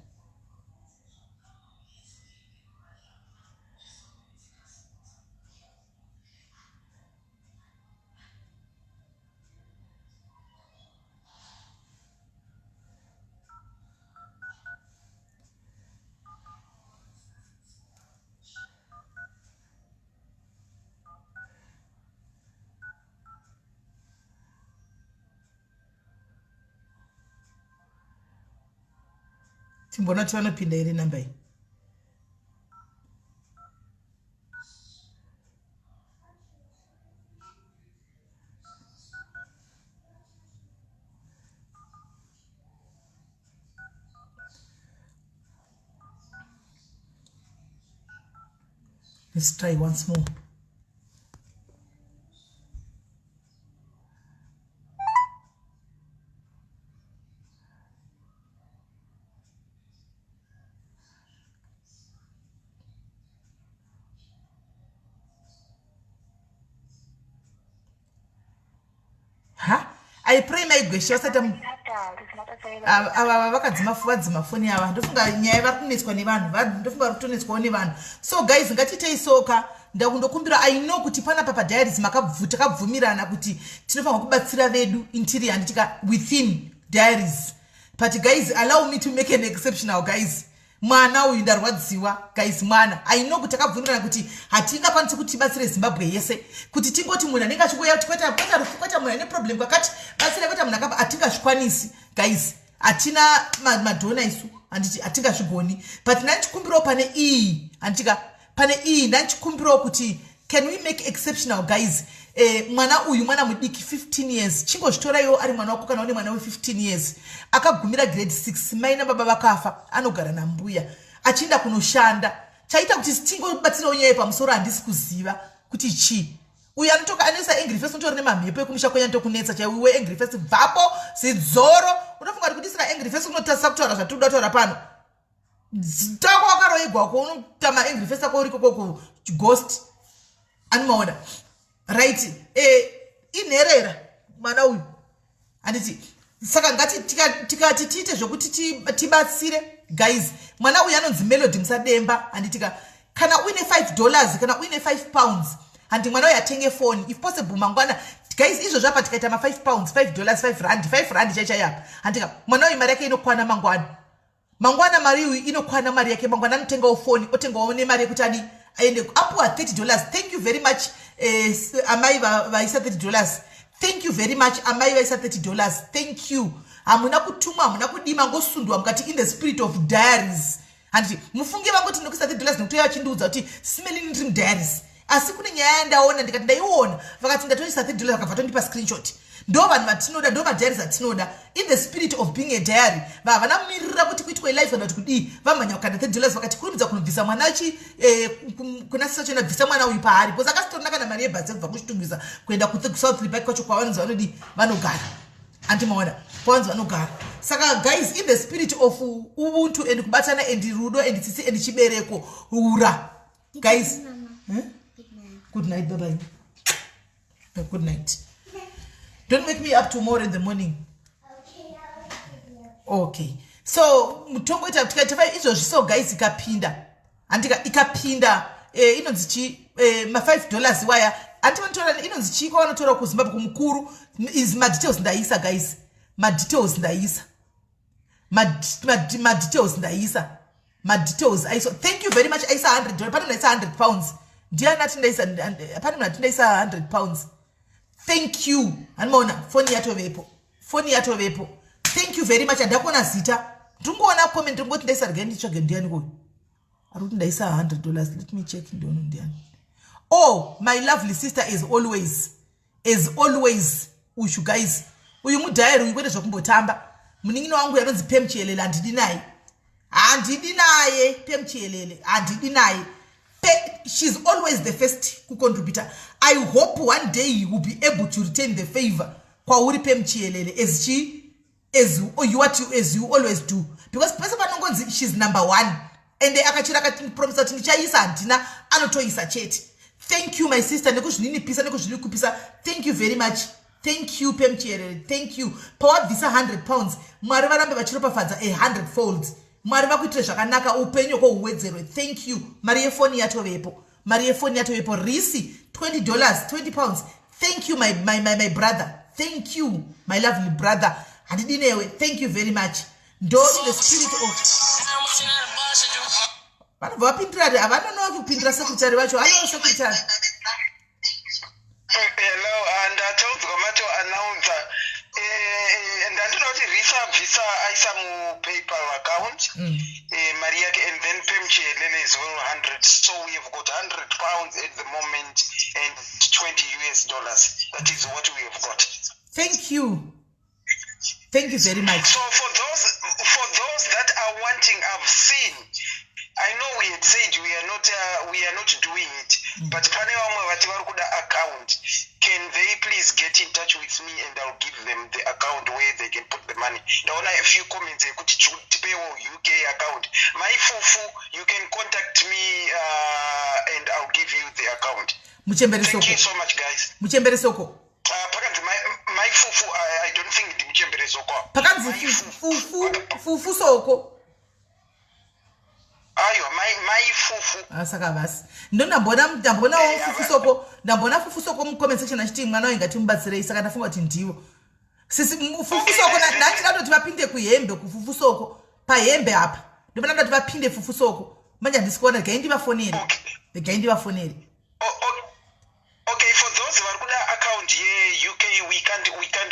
Timbona kuti vanopinda here namba iyi. Let's try once more. Ha, I pray maigweshe vasati ava vakadzima, vadzima foni ava. Ndofunga nyaya vari kunetswa nevanhu, ndofunga vari kutonetswawo nevanhu. So guys, ngatiitei soka. Ndakundokumbira, I know kuti panapa padiaries takabvumirana kuti tinofanirwa kubatsira vedu interior, handitika, within diaries, but guys, allow me to make an exceptional. Guys, mwana uyu ndarwadziwa, guys. Mwana, I know kuti takabvumirana kuti hatingakwanisi kuti tibatsire Zimbabwe yese, kuti tingoti munhu anenge achingoya kuti kweta rufu, kweta munhu ane problem kwakati, batsira, kweta munhu akapa, hatingazvikwanisi, guys. Hatina madonor isu, handiti? Hatingazvigoni. But ndandichikumbirawo pane iyi, handitika, pane iyi ndandichikumbirawo kuti can we make exceptional, guys? Mwana uyu mwana mudiki, 15 years. Chingozvitoraiwo ari mwana wako. Kana une mwana we15 years akagumira grade 6, mai nababa vakafa, anogara nambuya, achienda kunoshanda, chaita kuti tingobatsirawo nyaya pamusoro, handisi kuziva kuti chii. Uyu anotoka anoisa angry face, unotori nemamhepo ekumusha kwenya ndokunetsa chaiwo. Iwe angry face, bvapo, zidzoro. Unofunga kuti kudisira angry face kunotasisa kutaura zvatiri kuda kutaura pano? Tako wakaroigwako, unotama angry face ako uriko koko ghost anomaona, right? Inherera mwana uyu, handiti? Saka ngati tikati tiite zvokuti tibatsire, guys. Mwana uyu anonzi Melody Musademba, handitika? Kana uine $5, kana uine £5, handi, mwana uyu atenge foni if possible mangwana. Guys, izvozvo apa tikaita ma£5, $5, R5, R5 chaichai apa, handika? Mwana uyu mari yake inokwana mangwana. Mangwana mari uyu inokwana, mari yake mangwana anotengawo foni, otengawo nemari yekuti adi. Aende apuwa $30. Thank you very much, amai vaisa $30. Thank you very much, amai vaisa $30. Thank you. Hamuna kutumwa, hamuna kudima, ngosundwa mukati in the spirit of diaries, handiti? Mufunge vangoti ndinokuisa $30 nekuti vachindiudza kuti simelini ndiri mudiaries, asi kune nyaya yandaona, ndikati ndaiona, vakati ndatoisa $30, vakabva tondipa screenshot. Ndo vanhu vatinoda, ndo madiaries atinoda. In the spirit of being a diary, havana mumirira kuti kuitwe live kana kuti kudii, vamhanya kukanda $30, vakati kurumidza kunobvisa mwana chi kuna sisachena, bvisa mwana uyu paari, because akasitorina kana mari yebhasi kubva kuChitungwiza kuenda kuSouth Park kwacho kwavanonzi vanodii, vanogara, andimaona kwavanzi vanogara. Saka guys, in the spirit of ubuntu and kubatana and rudo and tsitsi and chibereko ura, guys. Huh? Good night, bye bye. Good night. Don't wake me up tomorrow in the morning. Okay, so mutongoita tikaita izvozvi. So guys, ikapinda, handika? Ikapinda, inonzi chi, ma$5 waya, handi vanotora, inonzi chii kwavanotora kuZimbabwe kumukuru is madetails ndaisa, guys, madetails ndaisa, madetails ndaisa, madetails aiso. Thank you very much. Aisa $100. Pane munhu aisa £100. Ndiani ati ndaisa? Pane munhu ati ndaisa £100. Thank you. Handimaona foni yatovepo, foni yatovepo. Thank you very much. Handakuona zita, ndingoona comment, ndingoti ndaisa. Regai nditsvage, ndiani koyo ari kuti ndaisa $100? Let me check, ndiono ndiani. Oh, my lovely sister, as always, as always. Uyu guys, uyu mudiary uyu, kwete zvekumbotamba. Munin'ina wangu yanonzi Pemchielele, handidi naye, handidi naye. Pemchielele, handidi naye. She's always the first kucontributor. I hope one day he will be able to return the favor kwauri, Pemchielele, as she as you what you as you always do, because pese panongonzi she's number one, ende akachira akatipromisa kuti ndichaisa, handina, anotoisa chete. Thank you, my sister, nekuzvininipisa, nekuzvinikupisa. Thank you very much. Thank you, Pemchierere. Thank you. Pawabvisa £100, Mwari varambe vachiropafadza a 100 folds. Mwari vakuitire zvakanaka, upenyu hwohuwedzerwe. Thank you. Mari yefoni yatovepo, mari yefoni yatovepo. Risi $20, £20. Thank you, my brother. Thank you, my lovely brother. Handidi newe. Thank you very much. Ndo in the spirit of vanobva vapindura, havanonoki kupindura. Secretary vacho, hallo, secretary.
Hello, ndataudzwa mato announcer. Ndandinoda kuti Risa abvisa, aisa muPayPal account mari yake, and then Pemchelele is well 100, so we have got £100 at the moment and US$20. That is what we have got.
Thank you, thank you very much.
So for those that are wanting, I've seen, I know we had said we are not doing it, but pane vamwe vati vari kuda account. Can they please get in touch with me and I'll give them the account where they can put the money? Ndaona a few comments ekuti tipewo UK account. My fufu, you can contact me and I'll give you the account.
Muchembere.
Thank you
Soko.
so much, guys.
Muchembere Soko.
Pakanzi my fufu, I don't think ndimuchembere Soko.
Pakanzi
Mai
Fufu, Fufu Soko.
Aiwa, mai Fufu.
Ah, saka vasi ndo ndamboona, ndambonawo Fufu Soko, ndamboona Fufu Soko mucomment section achiti mwana uyu ngatimubatsirei, saka ndafunga kuti ndivo sisi Fufu Soko. Ndachida kutoti vapinde kuhembe kuFufu Soko, pahembe apa ndopana ndati vapinde Fufu Soko. Manje handisi kuona, regai ndivafonere. Regai ndivafonere.
Okay, for those vari kuda account yeUK, we can't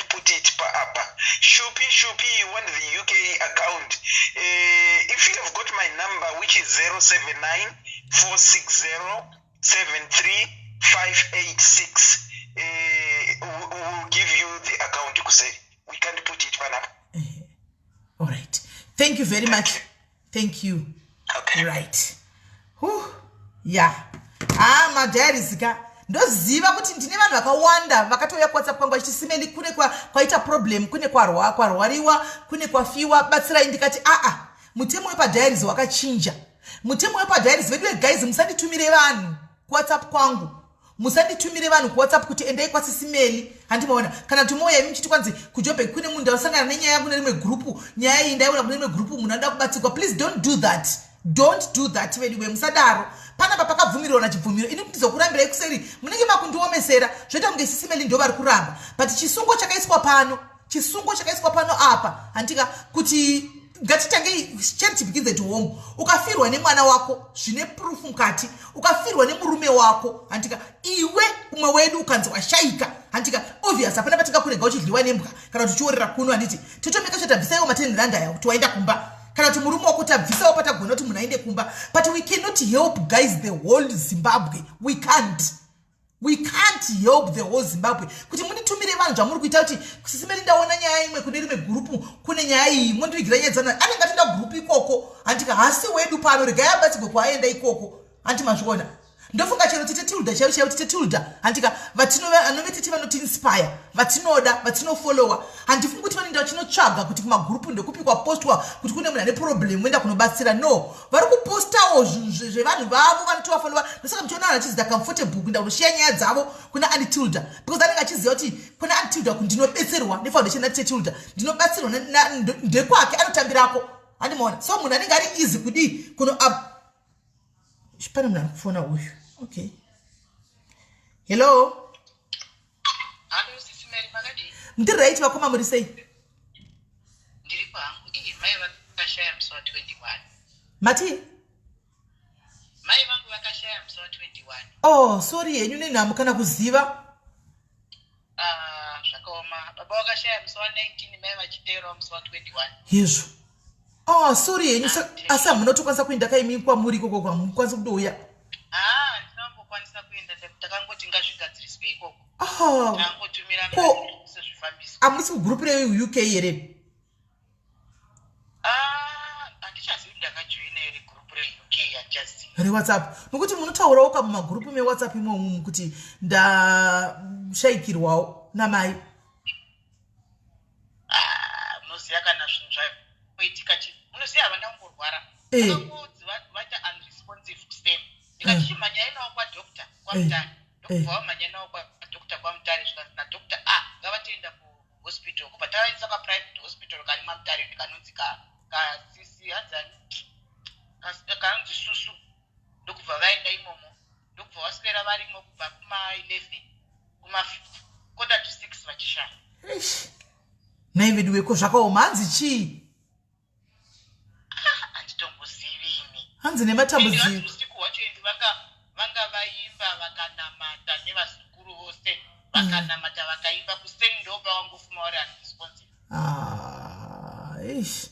put it paapa. Shupi, Shupi, you want the UK account. If you have got my number, which is 079 460 73586, we'll give you the account kuseri. We can't put it panapa.
All right, thank you very much. Thank you.
Okay.
Right. Whew. Yeah, ah, madiaries ka, ndoziva kuti ndine vanhu vakawanda vakatouya kuWhatsApp kwangu vachiti, "Simeli, kune kwaita problem, kune kwarwariwa, kune kwafiwa, batsirai." Ndikati, "Aa, mutemo wepadiaries wakachinja." Mutemo wepadiaries vedu, guys, musanditumire vanhu kuWhatsApp kwangu, musanditumire vanhu kuWhatsApp kuti endai kwasisimeli, handimaona kana kuti mouya imi muchiti kwanzi kuJobek kune munhu, ndasangana nenyaya yangu nerimwe gurupu, nyaya iyi ndaiona kune rimwe gurupu, munhu anoda kubatsirwa. Please don't do that, don't do that. Veduwe, musadaro. Panapa pakabvumirwa nachibvumiro. Ini ndizokurambirai kuseri, munenge makundiomesera, zvoita kunge sisimeli ndo vari kuramba, but chisungo chakaiswa pano, chisungo chakaiswa pano apa, handika kuti. Ngatitangei, charity begins at home. Ukafirwa nemwana wako zvine proof mukati, ukafirwa nemurume wako, handika, iwe umwe wedu ukanzi washaika, handika, obvious hapana patingakurega uchidliwa nembwa kana kuti uchiorera kuno, handiti? Totomeka sure tabvisaiwo ma10 rand aya kuti waenda kumba, kana kuti murume wako tabvisawo patagona kuti munhu aende kumba. But we cannot help, guys, the whole Zimbabwe. We can't help the whole Zimbabwe. Kuti munditumire vanhu zvamuri kuita kuti, "Sisi Meri, ndaona nyaya imwe kune rimwe gurupu, kune nyaya iyi, mondivigira nyaya dzana." Anenge atoenda gurupu ikoko, handika? Hasi wedu pano, regai abatsigwe kwaaenda ikoko, handi mazviona? Ndofunga chero Tete Tilda chaivo chaivo, Tete Tilda, handika, vanove tete vanotiinspire, vatinoda, vatinofollowa, handifungi kuti vanoenda vachinotsvaga kuti kumagurupu ndekupi kwapostwa kuti kune munhu ane problem, voenda kunobatsira. No, vari kupostawo zvinhu zvevanhu vavo vanotovafollowa. Ndosaka muchiona vanhu vachizita comfortable kuenda kunoshiya nyaya dzavo kuna Auntie Tilda, because anenge achiziva kuti kuna Auntie Tilda ndinobetserwa nefoundation yaTete Tilda, ndinobatsirwa ndekwake anotambirako, handimaona? So munhu anenge ari easy kudii kuno. Pane munhu ari kufona uyu. Okay, hello.
Hello, Sisi Mary, makadii?
Ndiri right, vakoma, muri sei?
Ndiri kwangu. Ii, mai vakashaya musi wa21.
Mati?
Mai vangu vakashaya musi wa21.
Oh, sorry henyu nenhamo kana kuziva.
Ah, zvakaoma. Baba vakashaya musi wa19, mai vachiteerawo musi wa21.
Hezvo. Oh, sorry henyu. Asi hamuna kutokwanisa kuenda kaimi kwamuri ikoko? Kwamukwanisa kutouya?
Ah, ndinambokwanisa kuenda. Takangoti ngazvigadziriswe ikoko.
Oh,
Tangotumira sezvifambiso.
Hamusi kugurupu reUK here?
Ah, handichazivi kuti ndakajoina here gurupu reUK, handichazivi.
ReWhatsApp, nokuti munotaurawo ka mumagurupu meWhatsApp imomu kuti ndashayikirwawo namai.
Ah, munoziva kana zvinhu zvakuitika chi, munoziva havana kungorwara. Vakangodzi vaita unresponsive kusame, ndikati chimhanyai nawo kwadoctor kwaMutare. Ndokubva vamhanya nawo kwadoctor kwaMutare, zvikanzi nadoctor, ah, ngavatoenda kuhospital. Kubva tavaendesa kaprivate hospital kari maMutare kanonzi kasisi hanzani, kanonzi Susu. Ndokubva vaenda imomo, ndokubva vaswera varimo kubva kuma11, kuma5:45 vachishaya.
Eish. Nhai vedu weko, zvakaoma. Hanzi chii?
Handitombozivi imi.
Hanzi nematambudziko.
Usiku hwacho indi vanga vaimba, vakanamata nevazukuru vose, vakanamata, vakaimba. Kuseni ndopavangofuma vari unresponsive.
Ah, eish,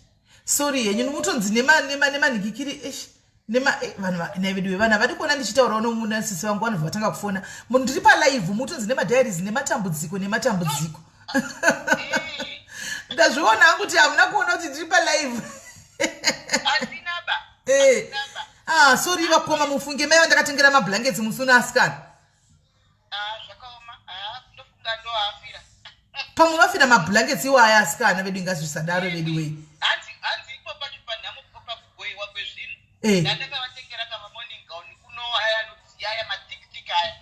sorry henyu. Nomutonzi nemanhikikiri, eish, nema vanhu nhai vedu, vanhu havadi kuona ndichitaurawo nomunasisi vangu, vanobva vatanga kufona. Munhu ndiri palive, mutonzi nemadiaries, nematambudziko, nematambudziko. Ndazviona hangu kuti hamuna kuona kuti ndiri palive.
Handina ba. Handina ba.
Ah, sorry vakoma, mufunge mai vandakatengera mablankets musi uno, asikana.
Ah, zvakaoma. Ah, ndofunga ndoafira.
Pamwe vafira mablankets iwo aya, asikana vedu, ingazvisadaro vedu wei.
Hanzi ipo pacho panhamo, pakugoyiwa kwezvinhu. Ndandakavatengera kama morning gown kuno, aya anodziya aya, matiktik aya.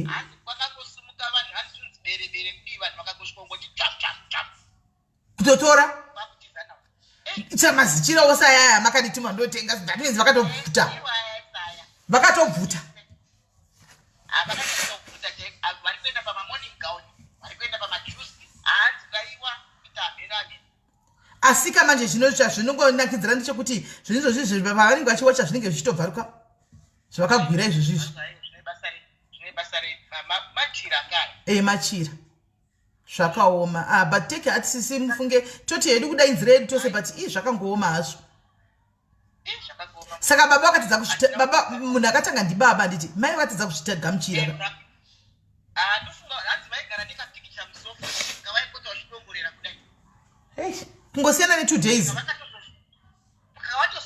Hanzi kwakangosimuka vanhu, hanzi zvinzi bere bere kudii, vanhu vakangosvika kungoti chap chap chap.
Kutotora.
Kwakutiza nawo.
Chamazichira ose ayaya makandituma ndotenga, that means vakatobvuta.
Iwo aya esaya.
Vakatobvuta.
Vakatobvuta chaiko. Vari kuenda pamamorning gown, vari kuenda pamajusi, hanzi kaiwa kuita hameno ameno.
Asika manje zvino chazvinongonakidzira ndechekuti zvinhu izvozvi pavanenge vachiwacha zvinenge zvichitobvaruka zvavakagwira izvozvizvi.
Zvine basa rei? Zvine basa rei? Machira kare.
E, machira. Zvakaoma. Ah, but take heart, sisi, mufunge toti hedu kudai nzira yedu tose, but ii, zvakangooma hazvo.
Ih, zvakaoma.
Saka baba vakatadza kuzvita, baba munhu akatanga ndibaba, handiti? Mai vakatadza kuzvitagamuchira.
Ah, ndofunga hanzi vaigara nekapikicha musofa kavaipota vachidongorera kudai.
Eish, kungosiyana ne2 days.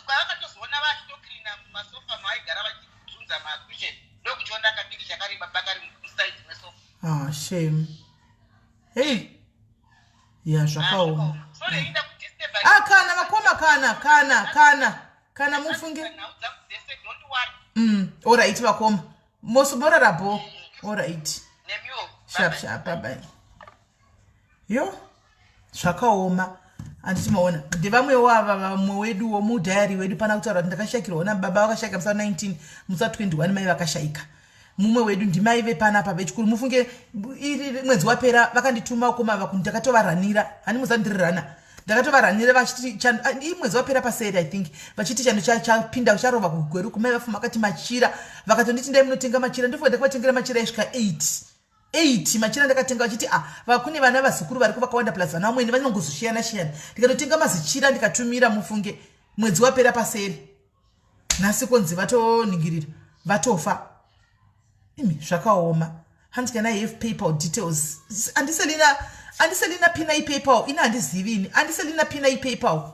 Vakatozoona vachitocleana masofa mavaigara, vachizunza makushen, ndokuchiona kapikicha kari baba kari musaidi mesofa.
Ah, shame. Hey, ya, zvakaoma.
Sorry, inda kudisturb.
Ah, kana vakoma, kana mufunge.
Nhau dzangu dzese, don't worry.
Alright vakoma, morarabo, alright.
Nemiwo.
Sharp sharp, bye bye. Yo, zvakaoma, handiti? Maona, ndevamwewo ava, vamwe weduwo mudiary wedu pana kutaura kuti ndakashayikirwawo nababa, vakashayika musi wa19, musi wa21 mai vakashayika. Mumwe wedu ndimai vepanapa vechikuru, mufunge. Iri mwedzi wapera vakandituma koma vakuti ndakatovaranira, hani muza ndiri rana. Ndakatovaranira vachiti imwedzi wapera paseri, I think, vachiti chando chapinda charova kugweru kumai vafuma vakati machira, vakatonditi ndai munotenga machira. Ndofunga ndakavatengera machira aisvika 8 8 machira ndakatenga, vachiti a ah, kune vana vazukuru variko vakawanda, plus vana vamwene vanongozoshiyana shiyana. Ndikatotenga mazichira ndikatumira, mufunge, mwedzi wapera paseri. Nhasi konzi vatoningirira vatofa. Imi, zvakaoma. Hanzi, "Can I have PayPal details?" Andiselina, andiselina, pina iPayPal ina handizivi ini. Andiselina, pina iPayPal.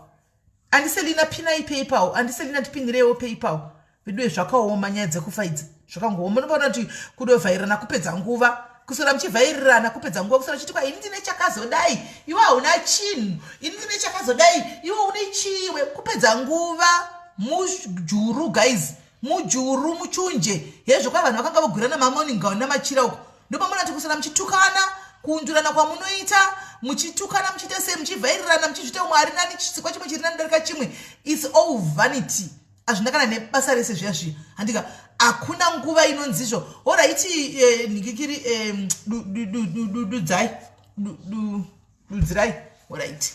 Andiselina, pina iPayPal. Andiselina, ndipinirewo PayPal. Veduwe, zvakaoma. Nyaya dzekufa idzi zvakangooma. Unoona kuti kudovhairana kupedza nguva, kuswera muchivhairirana kupedza nguva, kuswera uchiti kwa ini ndine chakazodai, iwe hauna chinhu, ini ndine chakazodai, iwe une chiwe, kupedza nguva. Mujuru guys, mujuru muchunje hezvo kwa vanhu vakanga vogwirana mamorning gown namachira uko. Ndopamona kuti kuswera muchitukana, kuundurana kwamunoita, muchitukana, muchiita sei, muchivhairirana, muchizviita umwe ari nani, chisikwa chimwe chiri nani darika chimwe, it's all vanity. Hazvina kana nebasa rese zviya zviya, handika? Hakuna nguva inonzizvo. Alright, nhikikiri, dudzai, dudzirai. Alright,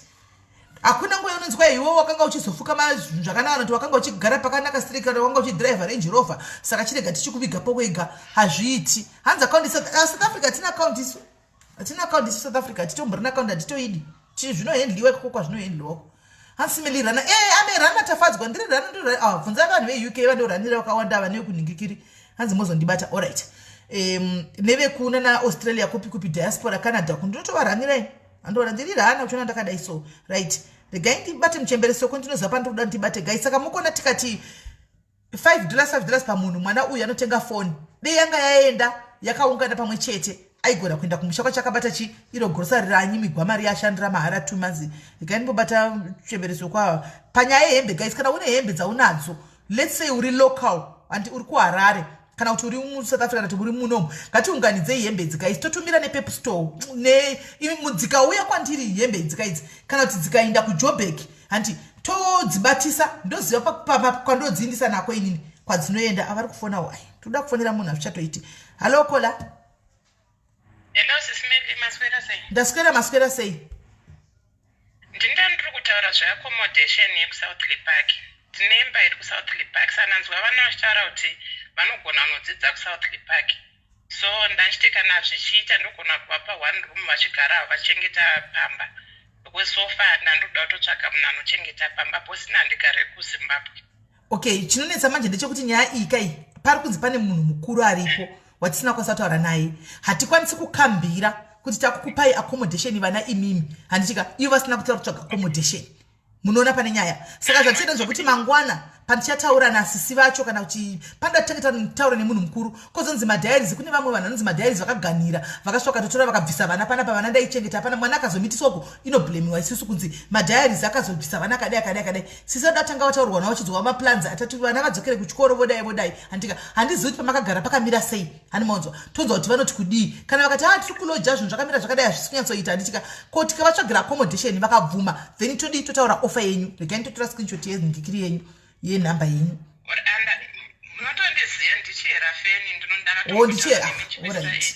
hakuna nguva inonzi kwai iwe wakanga uchizofuka zvinhu zvakanaka, kuti wakanga uchigara pakanaka straight, kana wakanga uchidhiraivha Range Rover, saka chirega tichikuviga pokwega. Hazviiti. Hanzi account South Africa. Hatina account isu, hatina account isu South Africa, hatitomborina account, hatitoidi. Zvinohendliwa ikoko kwazvinohendliwako. Hanzi melirana e ame rana tafadzwa ndiri rana ndiri. Ah, bvunza vanhu veUK vandoranira vakawanda ava nekunhingikiri. Hanzi mozondibata. Alright, nevekuna naAustralia, kupi kupi, diaspora, Canada, kundinotovaranirai. Handiona ndiri rana uchiona ndakadai. So right, regai ndibate muchembere soko. Ndinoziva pandiri kuda ndibate, guys. Saka mukona tikati $5, $5 pamunhu, mwana uyu anotenga foni. Dei yanga yaenda yakaungana pamwe chete, aigona kuenda kumusha kwachakabata chi iro grosari raanyimigwa mari yashandira mahara 2 months. Regai ndimbobata muchembere kwava panyaya yehembe. Guys, kana une hembe dzaunadzo, let's say uri local, handi uri kuHarare kana kuti uri muSouth Africa, kana kuti uri munomu, ngatiunganidzei hembe idzi, guys, totumira nePep Store. Dzikauya kwandiri hembe idzi kaidzi, kana kuti dzikaenda kuJobek, handi todzibatisa. Ndoziva kwandodziindisa nako inini kwadzinoenda. Avari kufonawo. Ai, toda kufonera munhu, hazvichatoiti. Hallo, caller.
Hello, Sis Melly, maswera sei?
Ndaswera, maswera sei?
Ndinda ndiri kutaura zveaccommodation yekuSouthlea Park. Tine imba iri kuSouthlea Park, sananzwa vana vachitaura kuti vanogona kunodzidza kuSouthlea Park, so ndachiti kana zvichiita ndogona kuvapa one room vachigara vachichengeta pamba, because so far ndandoda kutotsvaga munhu anochengeta pamba posina, handigare kuZimbabwe.
Okay, chinonetsa manje ndechekuti nyaya iyi kai pari kunzi pane munhu mukuru aripo watisina kwanisa kutaura naye. Hatikwanisi kukambira kuti takukupai accommodation vana imimi, handichika, ivo vasina kutaura kutsvaga accommodation. Munoona pane nyaya. Saka zvatichaita zvokuti mangwana pandichataura nasisi vacho, kana kuti panoda titange taura nemunhu mukuru, kozonzi madiaries. Kune vamwe vanhu vanonzi madiaries vakaganhira, vakasvika vakatotora, vakabvisa vana panapa, vana ndaichengeta pana mwana akazomitiswa uko, inoblemiwa isusu kunzi madiaries akazobvisa vana akadai akadai akadai. Sisi vada kutanga vataurwa navo, vachidzwa maplans atatu, vana vadzokere kuchikoro, vodai vodai, handika? Handizivi kuti pamakagara pakamira sei, hani maonzwa? Tonzwa kuti vanoti kudii. Kana vakati ha, tiri kuloja, zvinhu zvakamira zvakadai, hazvisi kunyatsoita, handitika? Ko tikavatsvagira accommodation vakabvuma, then todii? Totaura offer yenyu. Regai nditotora screenshot yengikiri yenyu, yenhamba yenyu.
Munotondiziva, ndichihera feni.
O, ndichihera, alright.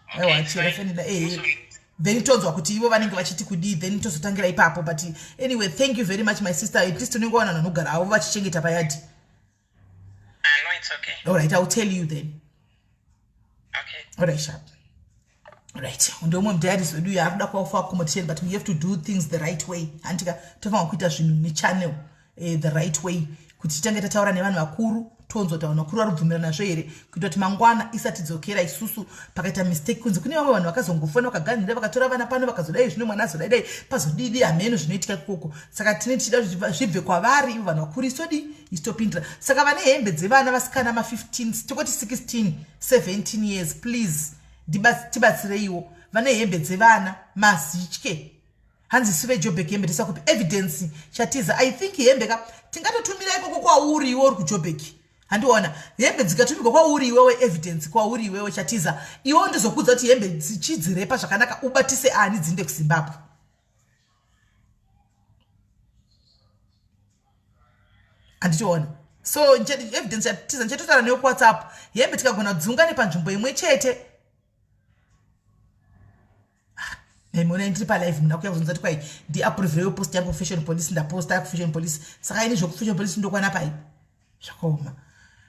Aiwa, chihera feni da. Then tonzwa kuti ivo vanenge vachiti kudii, then tozotangira ipapo. But anyway, thank you very much, my sister. At least unenge wana vanogara avo vachichengeta payadhi.
Ah, no, it's okay.
All right, I'll tell you then.
Okay.
All right, sharp. Right, ndomwe mudiaries wedu uyo akuda kuoffer accommodation, but we have to do things the right way, handika? Tofanira kuita zvinhu nechannel, the right way, kuti titange tataura nevanhu vakuru, tonzwa kuti vanhu vakuru vari kubvumirana nazvo here, kuita kuti mangwana isatidzokera isusu pakaita mistake, kunzi kune vamwe vanhu vakazongofona, vakaganhira, vakatora vana pano, vakazodai, zvino mwana azodai dai, pazodidi, hameno zvinoitika ikoko. Saka tine tichida kuti zvibve kwavari ivo vanhu vakuru, isodi isitopindira. Saka vane hembe dzevana vasikana ma15, tokoti 16, 17 years, please tibatsireiwo. Vane hembe dzevana mazitye. Hanzi isu veJobek hembe tisakupi evidence chatiza. I think hembe ka tingatotumira ikoko kwauri iwe uri kuJobek, handiona? Hembe dzikatumigwa kwauri iwewe, evidence kwauri iwewe chatiza, iwewe ndizokudza kuti hembe chidzirepa zvakanaka, ubatise ani dzinde kuZimbabwe. Handitiona? So evidence chatiza ndichatotaura newe kuWhatsApp. Hembe tikagona kudziungane panzvimbo imwe chete. Ah, Maimona ndiri palive muna kuya kuzonza kuti kwai ndiapproverewo post yangu kufashion police. Ndaposta kufashion police, saka ini zvokufashion police ndokwana pai? Zvakaoma.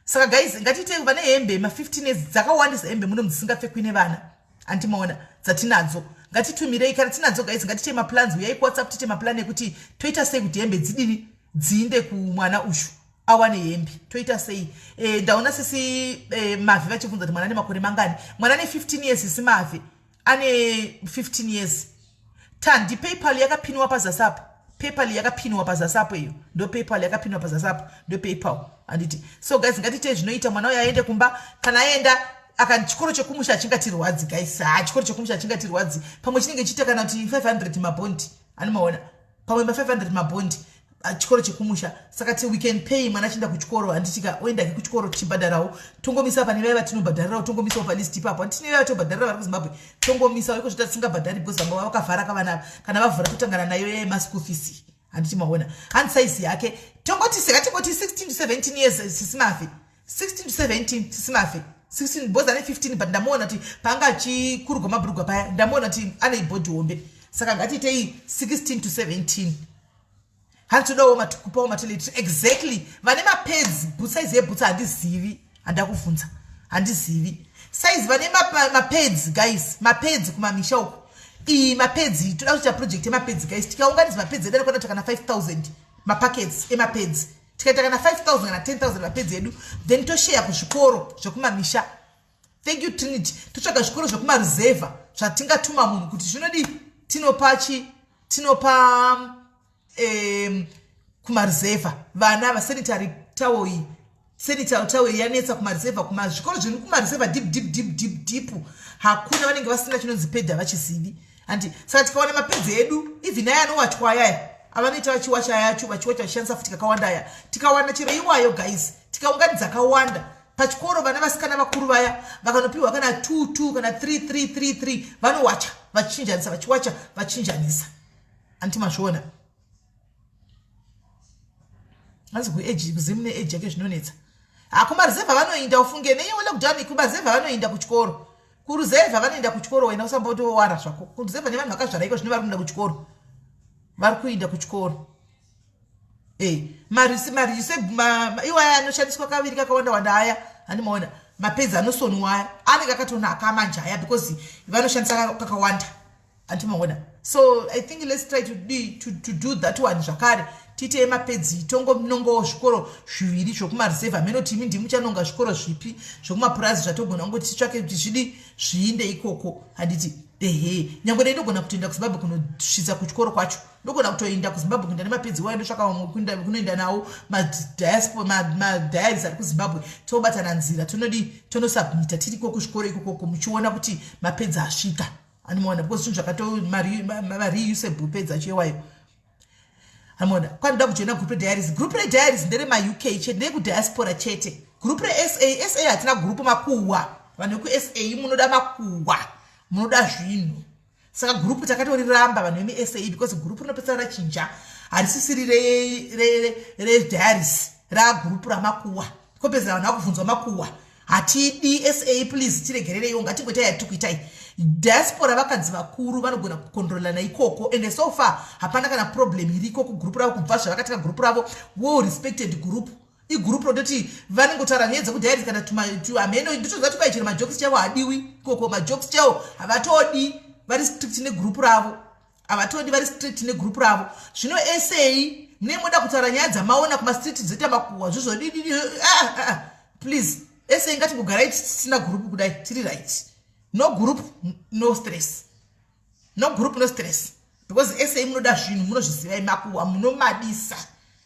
Saka guys, ngatiite vane hembe ma15 years dzakawandisa, hembe muno dzisingapfekwi nevana, andimaona dzatinadzo, ngatitumirei kana tinadzo. Guys, ngatiite maplans. Uyai kuWhatsApp tiite maplan ekuti toita sei kuti hembe dzidini, dziinde kumwana ushu, awane hembe. Toita sei? Ndaona sisi Mavhi vachibvunza kuti mwana ane makore mangani. Mwana ane 15 years. Sisi Mavhi ane 15 years. Tandi, PayPal yakapinwa pazasi apo. PayPal yakapinwa pazasi apo. Iyo ndo PayPal yakapinwa pazasi apo, ndo PayPal, handiti? So guys, ngatitei zvinoita mwana uyo aende kumba. Kana aenda aka, chikoro chekumusha hachingatirwadzi, guys. Ha, chikoro chekumusha hachingatirwadzi. Pamwe chinenge chiita kana kuti 500 mabhondi, animaona, pamwe ma500 mabhondi, chikoro chekumusha. Saka ti we can pay mwana achienda kuchikoro, handitika? Oendake kuchikoro tichibhadharawo, tongomisa pane vaya vatinobhadharirawo, tongomisawo palist ipapo. Handitine vaya vatobhadharira vari kuZimbabwe, tongomisawo iko zvita tisingabhadhari because vanga vakavhara kavana. Kana vavhura, totangana nayo yemaschool fees, handiti? Maona, handi saizi yake tongoti seka tingoti 16 to 17 years. Sisi Mafe, 16 to 17. Sisi Mafe, 16, because ane 15, but ndamuona kuti paanga achikurugwa mabhurugwa paya, ndamuona kuti ane ibhodhi hombe. Saka ngatiitei 16 to 17. Hanzi todawo kupawo matoiletry. Exactly. Vane mapads, size yebhutsu handizivi, handakubvunza, handizivi size. Vane mapads, guys, mapads kumamisha uku, iyi mapads, toda kuita project yemapads, guys. Tikaunganidza mapads edu anokwana kana 5000 mapackets emapads, tikaita kana 5000 kana 10,000 mapads edu, then tosheya kuzvikoro zvekumamisha. Thank you, Trinity. Totsvaga zvikoro zvekumaruzevha zvatingatuma munhu kuti zvinodii, tinopa chi, tinopa kumaruzevha vana vasanitary towel. Iyi sanitary towel yanetsa kumaruzevha, kumazvikoro zviri kumaruzevha, deep, deep, deep, deep, deep, hakuna, vanenge vasina chinonzi pad, havachizivi, handi? Saka tikawana mapads edu, even aya anowachwa ayaya avanoita vachiwacha ayacho, vachiwacha vachishandisa futi kakawanda aya, tikawana chero iwayo, guys, tikaunganidza akawanda pachikoro, vana vasikana vakuru vaya vakanopiwa kana 2 2 kana 3 3 3 3, vanowacha vachichinjanisa, vachiwacha vachinjanisa, anti mazviona? Hanzi kuage kuzimu neage yake zvinonetsa. Hakumaruzevha vanoinda, ufunge neiwe lockdown, kumaruzevha vanoinda kuchikoro, kuruzevha vanoinda kuchikoro. Wena usambotowara zvako kuruzevha nevanhu vakazvara iko zvino, vari kuenda kuchikoro, vari kuinda kuchikoro. Marise marise iwaya anoshandiswa kaviri kakawanda wanda aya, handimaona mapads anosonwa aya, anenge akatonaka manje aya because vanoshandisa kakawanda, handimaona? So I think let's try to do that one zvakare. Tiite mapads, tongonongawo zvikoro zviviri zvokumareserve. Hameno imi ndimuchanonga zvikoro zvipi zvokumapurazi zvatogona kungoti titsvake kuti zvidi zviinde ikoko, handiti? Ehe, nyange dai ndogona kutoenda kuZimbabwe kunosvitsa kuchikoro kwacho, ndogona kutoenda kuZimbabwe kuenda nemapads wayo, ndotsvaka vamwe kunoenda nawo, madiaries ari kuZimbabwe, tobatana nzira, tonodi tonosubmita tiriko kuzvikoro ikokoko, muchiona kuti mapads asvika, anomaona? Because zvinhu zvakato mareusable pads acho iwayo, amona? Kwanoda kujoina group rediaries. Group rediaries nderemaUK chete, nderekudiaspora chete. Group reSA, SA hatina group. Makuhwa, vanhu vekuSA munoda makuhwa, munoda zvinhu. Saka group takatoriramba, vanhu vemuSA, because group rinopedzisira rachinja, harisisiri rediaries, ragroup ramakuhwa, kopedzera vanhu vakubvunzwa makuhwa. Hatidi SA, please tiregerereiwo. Ngatingoitai yatiri kuitai. Diaspora, vakadzi vakuru vanogona kukontrolana ikoko, and so far hapana kana problem iriko kugroup ravo kubva zvavakatika group ravo. Well respected group, igroup rototi vanongotaura nyaya dzekudiaries kana hameno. Nditoziva kuti kwaichero majokes chaivo hadiwi ikoko, majokes chaivo havatodi, vari strict negroup ravo, havatodi, vari strict negroup ravo. Zvino SA mune moda kutaura nyaya dzamaona kumastreet dzoita makuhwa, zvizvodididi. Ah, ah, ah. Please, SA, ngatingogarai tisina group kudai, tiri right. No group, no stress. No group, no stress, because SA munoda zvinhu, munozvizivai makuhwa, munomadisa.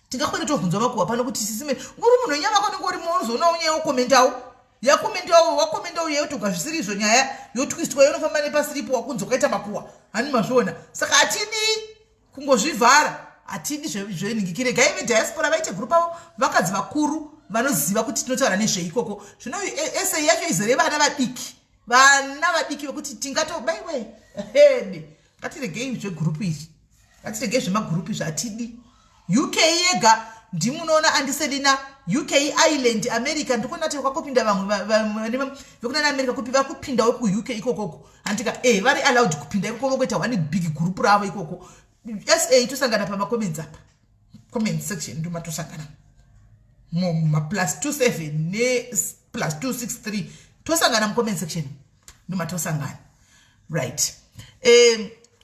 Tingakwene tovhunzwa makuhwa pano kuti sisime uri munhu wenyama kwanenge urimo, unozoonawo nyaya wokomentawo, yakomentawo, wakomentawo yeyotoga zvisiri izvo, nyaya yotwistwa, yonofamba nepasiripo, wakunzi wakaita makuhwa, hani mazviona? Saka hatidi kungozvivhara, hatidi zvenhingiki. Regai vediaspora vaite group avo, vakadzi vakuru vanoziva kuti tinotaura nezveikoko. Zvino SA yacho izere vana vadiki, vana vadiki vekuti tingatobaiwe hede. Ngatiregei zvegroup izvi, ngatiregei zvemagroup izvi, hatidi. UK yega. Ndimunoona andiselina UK, Ireland, America. Ndikuona kuti kwakupinda vamwe vekunana America kupi vakupindawo kuUK ikokoko. Handika e vari allowed kupinda ikoko vokuita one big group ravo ikoko. SA tosangana pamacomments apa. Comment section ndomatosangana. Ma plus 27 ne plus 263 tosangana mucomment section ndomatosangana. Right.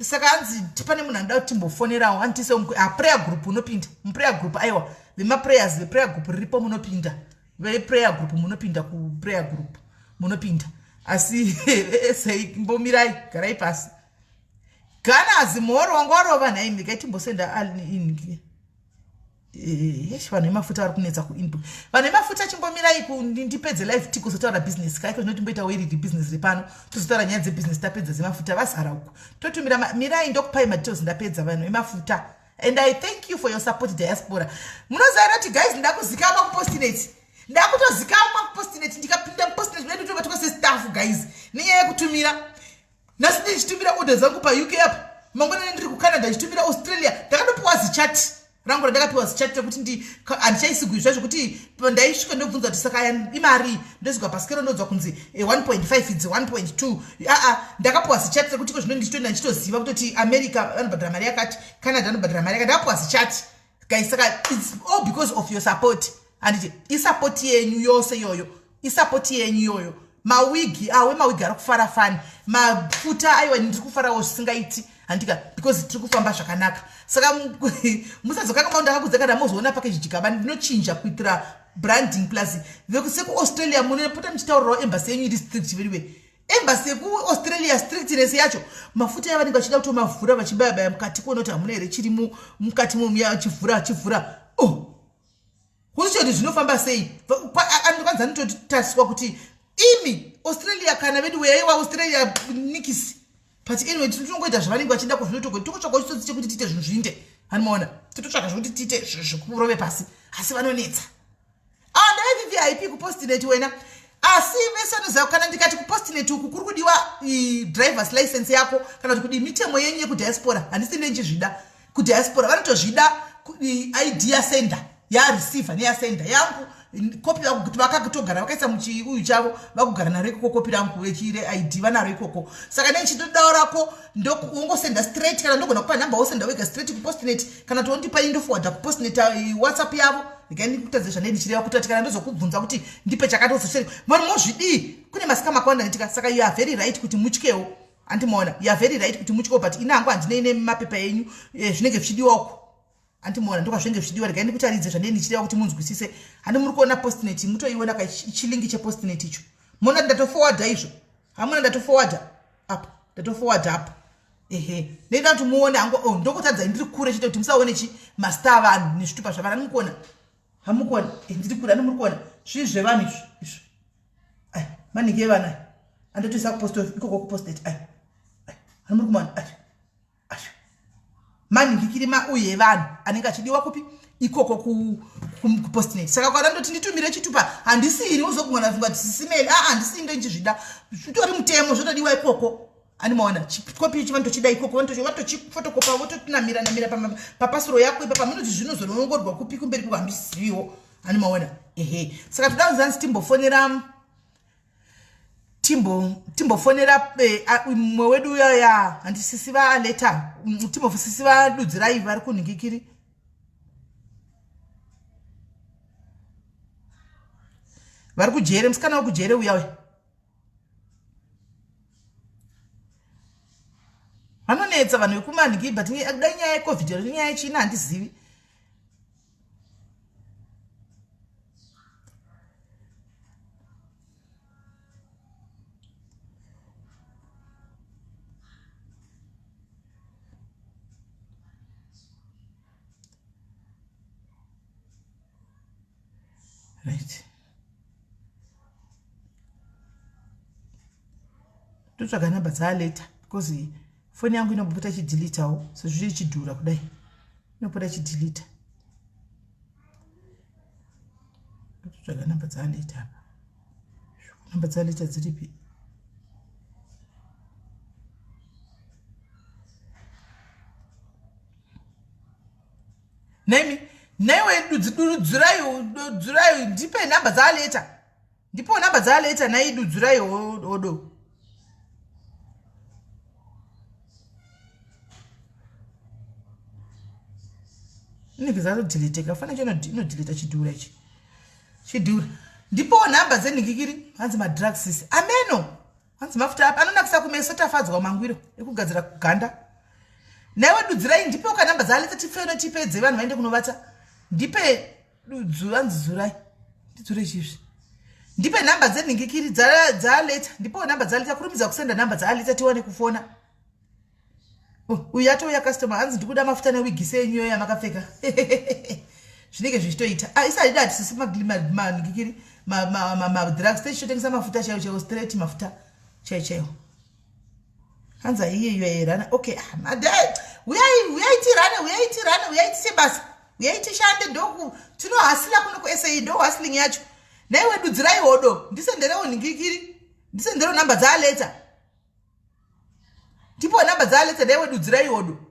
Saka hanzi pane munhu anoda kuti timbofonerawo anditise prayer group unopinda muprayer group. Aiwa, vemaprayers, veprayer group riripo munopinda, veprayer group munopinda, kuprayer group munopinda. Asi sei mbomirai, garai pasi. Ganazi mhoro wanga warova nhai, mikai timbosenda in. Vanhu vemafuta vari kunetsa kuinbox. Vanhu vemafuta, chimbomirai ndipedze live tikuzotaura business kaiko. Zvinotimboita weriri business repano, tozotaura nyaya dzebusiness tapedza dzemafuta. Vazara uku, totumira. Mirai ndokupai madetails ndapedza. Vanhu vemafuta, and I thank you for your support, diaspora. Munoziva kuti guys, ndakuzikanwa kuPostnet, ndakutozikanwa kuPostnet. Ndikapinda muPostnet munotobatwa sestaff guys, nenyaya yekutumira. Nhasi ndichitumira order dzangu paUK apa, mangwanani ndiri kuCanada ndichitumira Australia. Ndakatopiwa zichati rangu randakapiwa, zichati rekuti handichaisigwi zvacho, kuti ndaisvika ndobvunza kuti saka aya imari, ndosvika pasikero ndonzwa kunzi 1.5 idzi, 1.2. Aa, ndakapiwa zichati rekuti ko zvino ndichitoenda ndichitoziva kutoti America vanobhadhara mari yakati, Canada vanobhadhara mari yakati. Ndakapiwa zichati guys. Saka it's all because of your support, handiti? Isupport yenyu yose iyoyo, isupport yenyu iyoyo. Mawigi awe, mawigi ari kufara fani, mafuta aiwa, ndiri kufarawo zvisingaiti, handika? Because tiri kufamba zvakanaka. Saka musazokanga maunda akakudza kana mozoona package jikaba ndinochinja kuitira branding. Plus sekuAustralia munopota muchitaurirawo embassy yenyu iri strict very well. Embassy yekuAustralia, strictness yacho, mafuta yavanenge vachida kutomavhura vachibayabaya mukati kuona kuti hamuna here chiri mukati momuya, achivhura achivhura. Oh, kuzichoti zvinofamba sei? Kwanzi anototariswa kuti imi Australia kana vedu weyaiwa Australia nikisi. But anyway, tinongoita zvavanenge vachida kuzvinotogo. Tokutsvaka chitsotsi chekuti tiite zvinhu zvinde, hanimaona? Tototsvaka zvekuti tiite zvekurove pasi, asi vanonetsa. NdaiVVIP kuPostnet wena. Asi vese vanoziva kana ndikati kuPostnet uku kuri kudiwa drivers license yako kana kuti kudi mitemo yenyu yekudiaspora, handisi ndenchizvida. Kudiaspora vanotozvida ID yasender, yareceiver neyasender yangu kopi yangu, kuti vakatogara vakaisa muchiuyu chavo, vakugara naro ikoko. Kopi rangu reID vanaro ikoko. Saka nechitodaurako wongosenda straight, kana ndogona kupa nhamba wosenda wega straight kuPostnet, kana tondipa indoforwarda kuPostnet WhatsApp yavo. Regai ndikutadze zvandei ndichireva kutati kana ndozokubvunza kuti ndipe chakati wozoseri vanhu mozvidii. Kune mascam akawanda netika. Saka you are very right kuti mutyewo, andimaona? You are very right kuti mutyewo, but ina hangu handinei nemapepa enyu. Zvinenge zvichidiwa uko, andimaona? Ndokwa zvinenge zvichidiwa. Regai ndikutaridze zvandei ndichireva kuti munzwisise. Handi muri kuona Postnet? Mutoiona kachilink chePostnet icho. Muona kuti ndatoforwarda izvo? Hamuna? Ndatoforwarda apa, ndatoforwarda apa. Ehe, ndoida kuti muone hangu. Oh, ndokutadzai ndiri kure chete kuti musaone chi mastar vanhu nezvitupa zvavanhu. Ani mukuona? Hamukuona? Ndiri kure. Ani muri kuona zvii zvevanhu izvo? Izvo ai manhingi evanhu ai andotoisa kupost ikoko kuPostnet ai. Ani muri kumana? Ai, ai manhingikiri mauye evanhu anenge achidiwa kupi ikoko kuPostnet. Saka kana ndoti nditumire chitupa, handisini uzogona funga kuti sisimeli. Aa, handisini ndonchizvida, zvitori mutemo, zvotodiwa ikoko. Animaona chikopi ichi? Vanotochida ikoko, vanotochifotokopa vototinamira namira papasiro yako ipapa. Munoti zvinozonongorwa kupi kumberi kuko? Handiziviwo. Animaona? Ehe, saka toda kuzanzi timbofonera, timbofonera mumwe wedu uya ya handisisi valeta, timbosisi vadudzirai vari kunhingikiri, vari kujere, musikana wekujere uya uya. Vanonetsa vanhu vekumanhiki, but dai nyaya yeCovid, nyaya yechina, handizivi. Right, totsvaga namba dzaaleta because foni yangu inobopota ichidhilitawo sezvo ichidhura kudai, inopota ichidhilita. Totsvaga namba dzaaleta apa. Namba dzaaleta dziripi? Nemi Naiwe dudzurai dudzurai ndipe nhamba dzaaleta. Ndipo nhamba dzaaleta nhai dudzurai hodo. Inenge dzatodhileteka fana inodhileta chidhura ichi. Chidhura. Ndipo nhamba dzenhingikiri hanzi madrugs ameno. Hanzi mafuta api anonakisa kumeso tafadzwa mangwiro ekugadzira ganda. Naiwe dudzirai ndipe ukanhamba dzaaleta tifeno tipedze vanhu vaende kunovata. Ndipe dudzu hanzi dzurai. Ndidzure chizvi. Ndipe nhamba dzenhingikiri dzaaleta. Ndipewo nhamba dzaaleta kurumidza kusenda nhamba dzaaleta tiwane kufona. Oh, uyu atouya customer hanzi ndikuda mafuta newigi senyu iyoyo yamakapfeka. Zvinenge zvichitoita. Ah, isa haidi hatisisi manhingikiri madrugs tichitotengesa mafuta chaiwo chaiwo straight mafuta chaiwo chaiwo. Hanzi aiye you are a runner. Okay, ah, madai. Uyai, uyai tirane, uyai tirane, uyai tise basa. Uyai tishande ndoku tinohasila kuno kuSA ndo hustling yacho. Naiwe dudzirai hodo, ndisenderewo nhingikiri. Ndisenderewo namba dzaaleta. Ndipo namba dzaaleta naiwe dudzirai hodo.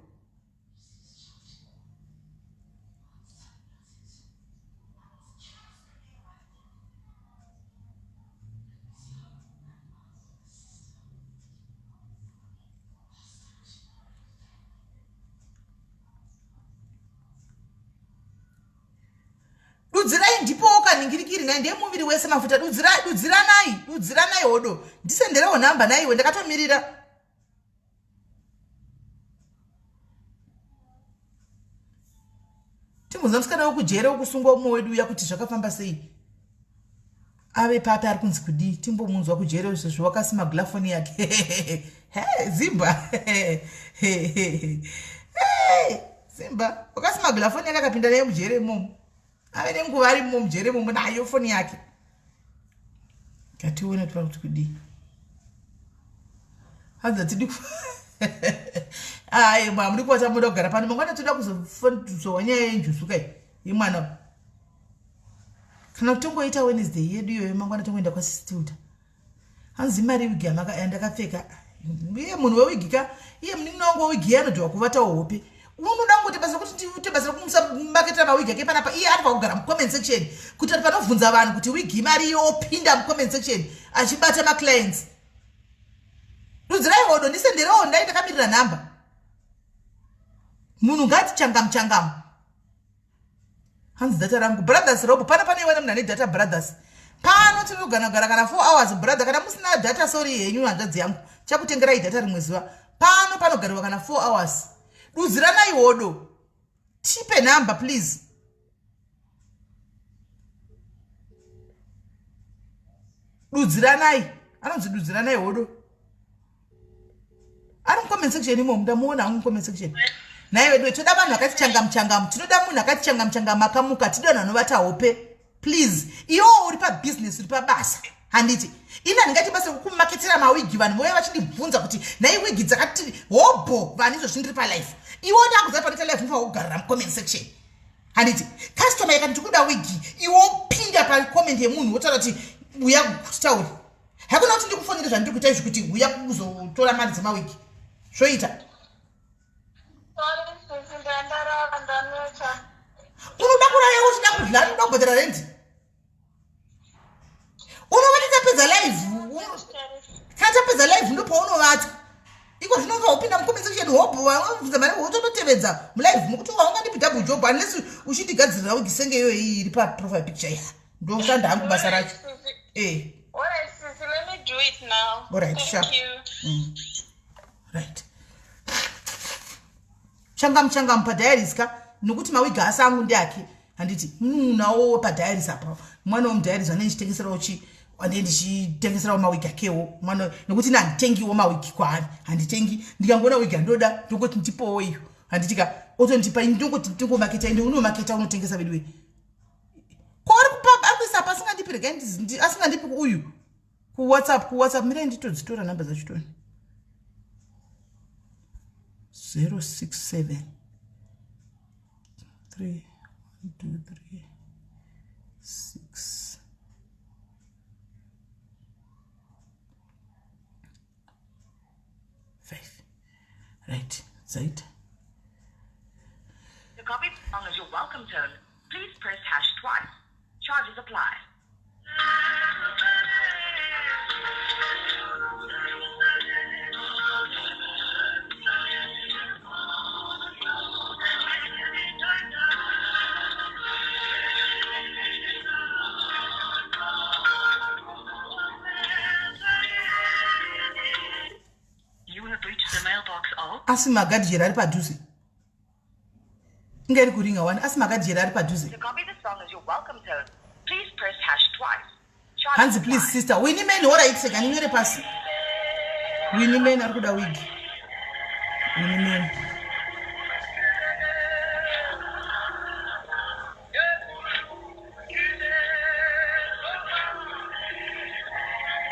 Dudzirai ndipowo kanhingirikiri nai ndiye muviri wese mafuta dudzirai dudziranai dudziranai hodo ndisenderewo nhamba naiwe ndakatomirira timbonzwa musikana wekujere wekusungwa umwe wedu uya kuti zvakafamba sei ave papi ari kunzi kudii timbomunzwa kujere izvozvo wakasima gulafoni yake he zimba zimba wakasima gulafoni yake akapinda naye mujere imomo ave nenguva ari imomo mujere imomo nayo foni yake ngatione kuti kuti kudii hanzi hatidi ayi hamudi kuva chamuda kugara pano mangwana toda kuzowa nyaya yenjuzu kai yemwana kana kutongoita wednesday yedu iyoyo mangwana tongoenda kwasistilda hanzi imari wigi yandakapfeka iye munhu wewigi ka iye munin'ina wangu wewigi iye anodhiwa kuvatawo hope unoda kungoti basa rekuti ndiite basa rekumumaketera mawigi ake panapa iye ari pakugara mucomment section kuti ari panovhunza vanhu kuti wigi imari iyo opinda mucomment section achibata maclients dudzirai hodo ndisenderewo ndai ndakamirira nhamba munhu ngati changamu changamu hanzi data rangu brothers robo pano pane iwana munhu ane data brothers pano tiri kuganagara kana 4 hours brother kana musina data sorry henyu hanzvadzi yangu chakutengerai data rimwe zuva pano panogarirwa kana 4 hours dudziranai hodo tipe number please dudziranai anonzi dudziranai hodo ari mucomment section imomo ndamuona hangu mucomment section nhai veduwe toda vanhu vakati changamu changamu tinoda munhu akati changamu changamu akamuka tida vanhu vanovata hope please iwowo uri pabusiness uri pabasa handiti ini handingaiti basa rekukumaketera mawigi vanhu vouya vachindibvunza kuti nhai wigi dzakati hobho vanhu izvozvi ndiri palife iwe ndakuziva panoita life unofanira kugarira mucomment section handiti customer yakati ndikuda wigi iwe wopinda pacomment yemunhu wotaura kuti uya kutaura hakuna kuti ndikufonere zvandiri kuita izvi kuti huya kuzotora mari dzemawigi zvoita unoda kuraya uchida kudla unoda kubhadhara rendi unovati tapedza live kana tapedza live ndopaunovata iko zvinova upinda mucomment section hobho vamwe mari wotototevedza mulive mukuti waungandipi double job unless uchindigadzirira wigi senge iyoyo iri paprofile picture ya ndoshanda hangu basa racho eh. Alright, sharp. Right. Changamu changamu padiaries ka nokuti mawiga asa angu ndeake handiti munawo padiaries apa mwana wemudiaries anenge ndichitengeserawo chi anenge ndichitengeserawo mawigi akewo mwana nokuti ini handitengiwo mawigi kwaari handitengi ndikangoona wigi andoda ndongoti ndipowo iyo handiti ka otondipa ini ndongoti ndingomaketa ende unomaketa unotengesa veduwe kwaari kupa ari kuisa apa asingandipi regai asingandipi uyu kuwhatsapp kuwhatsapp mirai nditodzitora nhamba dzacho toni 067 3 2 3 6 5 right dzaita
The copy song is your welcome tone.
Please press hash twice. Charges apply.
Asi magadhijeri ari padhuze inga iri kuringa wani asi magadhijeri ari padhuze hanzi please sister winnie man horait seka ndinyore pasi winnie man ari kuda wig winnie man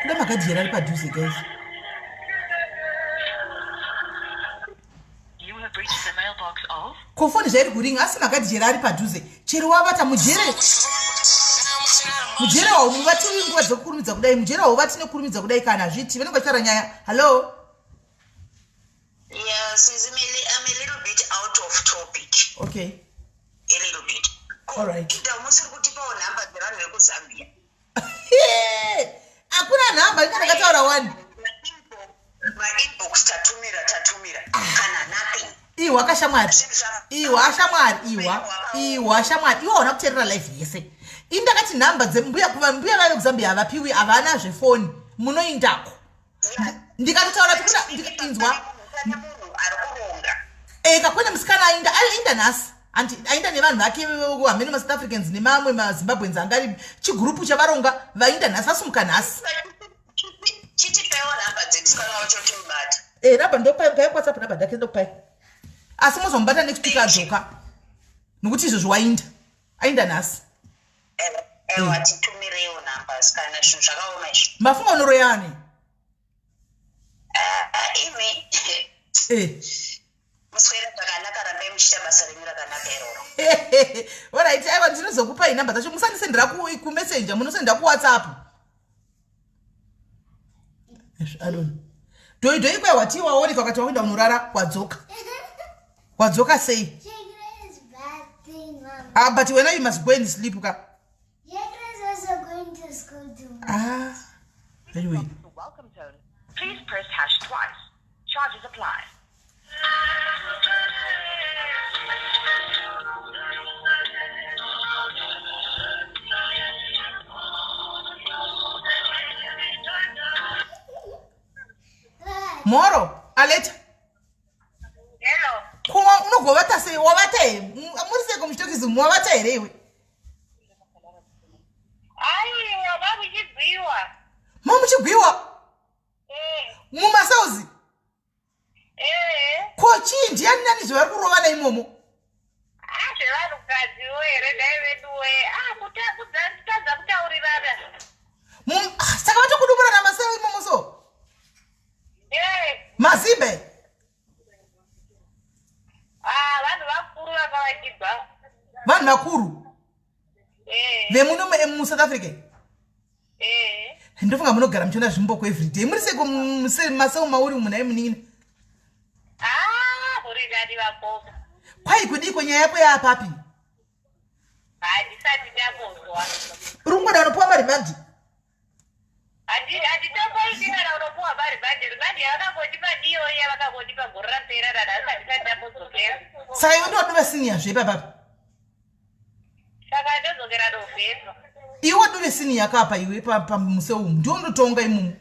kuda magadhijeri ari padhuze guys ko foni zvairi kuringa asi makadijera ari padhuze chero wavata mujere mujere waumuvati nguva dzekukurumidza kudai mujere wauvati nekurumidza kudai kana zviti vanenge vachitaura nyaya hallo
Yes, I'm a little bit out of topic.
Okay.
A little bit.
All right.
Ida musiri kutipawo nhamba dzevanhu vekuZambia.
Hakuna nhamba, inga ndakataura wani.
Mainbox tatumira tatumira kana nothing.
Ihwa kashamwari. Ihwa shamwari, ihwa. Ihwa shamwari. Iwe hauna kuteerera live yese. Ini ndakati nhamba dzembuya kuva mbuya vaive kuZambia havapiwi havana zvefoni. Munoindako. Ndikatotaura kuti inzwa. Eka kune musikana ainda ainda nhasi. Anti ainda nevanhu vake hameno maSouth Africans nemamwe maZimbabweans anga ari chigurupu chavaronga vainda nhasi vasumuka nhasi.
Chitipewo nhamba dzemusikana wacho timubate.
Eh, nhamba ndokupai mukai kuWhatsApp nhamba dzake ndokupai. Asi mozomubata next week adzoka. Nokuti izvozvo wainda. Ainda nhasi.
Ewa titumirewo numbers kana zvinhu zvakaoma izvi.
Mafunga unoroyani?
Ah, imi.
Eh.
Muswere zvakanaka rambai muchiita basa renyu rakanaka iroro.
Alright, aiwa ndinozokupai number dzacho musandisendera kumessenger munosenda kuWhatsApp. Alone. Doi doi kwa wati waoneka wakati wakuenda unorara wadzoka. Wadzoka sei? Ah, but when you must go and sleep ka. Ah. Anyway.
Welcome tone. Please press hash twice. Charges apply.
Moro, Aleta.
Hello.
Ko unogovata sei? Wavata here? Muri sei kumuchitokisi wavata here iwe?
Aiwa, vakuchigwiwa.
Mamuchigwiwa?
Eh.
Mumasauzi?
Eh.
Ko chii ndiani nani zvavari kurovana imomo?
Ah, zvevanhukadziwo here nhai veduwe. Ah, kutadza kutaurirana.
Ah, saka vatokuduburana maseu imomo so?
Eh.
Mazimbe?
Ah, vanhu vakuru vanga vachibva.
Vanhu vakuru?
Eh.
Vemuno muSouth Africa?
Eh.
Ndofunga munogara muchiona zvimboko everyday. Muri seko maseu mauri munhu ai munin'ina?
Ah, muri nani vakoma.
Kwai kudiko nyaya yako yaapapi?
Handisati ndambonzwa.
Uri kungoda unopiwa marimandi?
Handitomboiti kana unopiwa marimandi. Rimandi yavakangondipa ndiyo yavakangondipa gore rapera nanhasi handisati ndambodzokera.
Saka iwe ndiwadove senior zve ipapapa?
Saka ndodzokera November.
Iwe wadove senior yakapa iwe pamuse umu ndiwo unotonga imomo.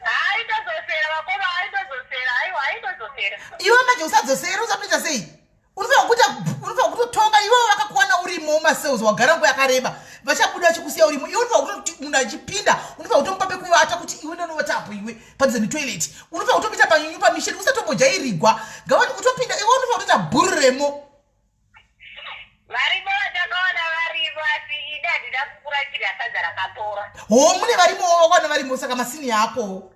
Haitodzosera vakoma haitodzosera aiwa haitodzosera.
Iwe manje usadzosera usatoita sei? Unofanira kuita unofanira kutotonga iwe vakakuwana urimo mumacells wagara nguva yakareba vachabuda vachikusiya urimo iwe unofanira kutoti munhu achipinda unofanira kutomupa pekuvata kuti iwe ndonovata apo iwe padhuze netoilet unofanira kutomita panyunyu pamisheni usatombojairirwa ngavati utopinda iwe unofanira kutoita bhuru remo
Varimo vatakawana varimo asi ini handina kukura chiri sadza rakapora.
Ho mune varimo wakawana varimo saka masini ako.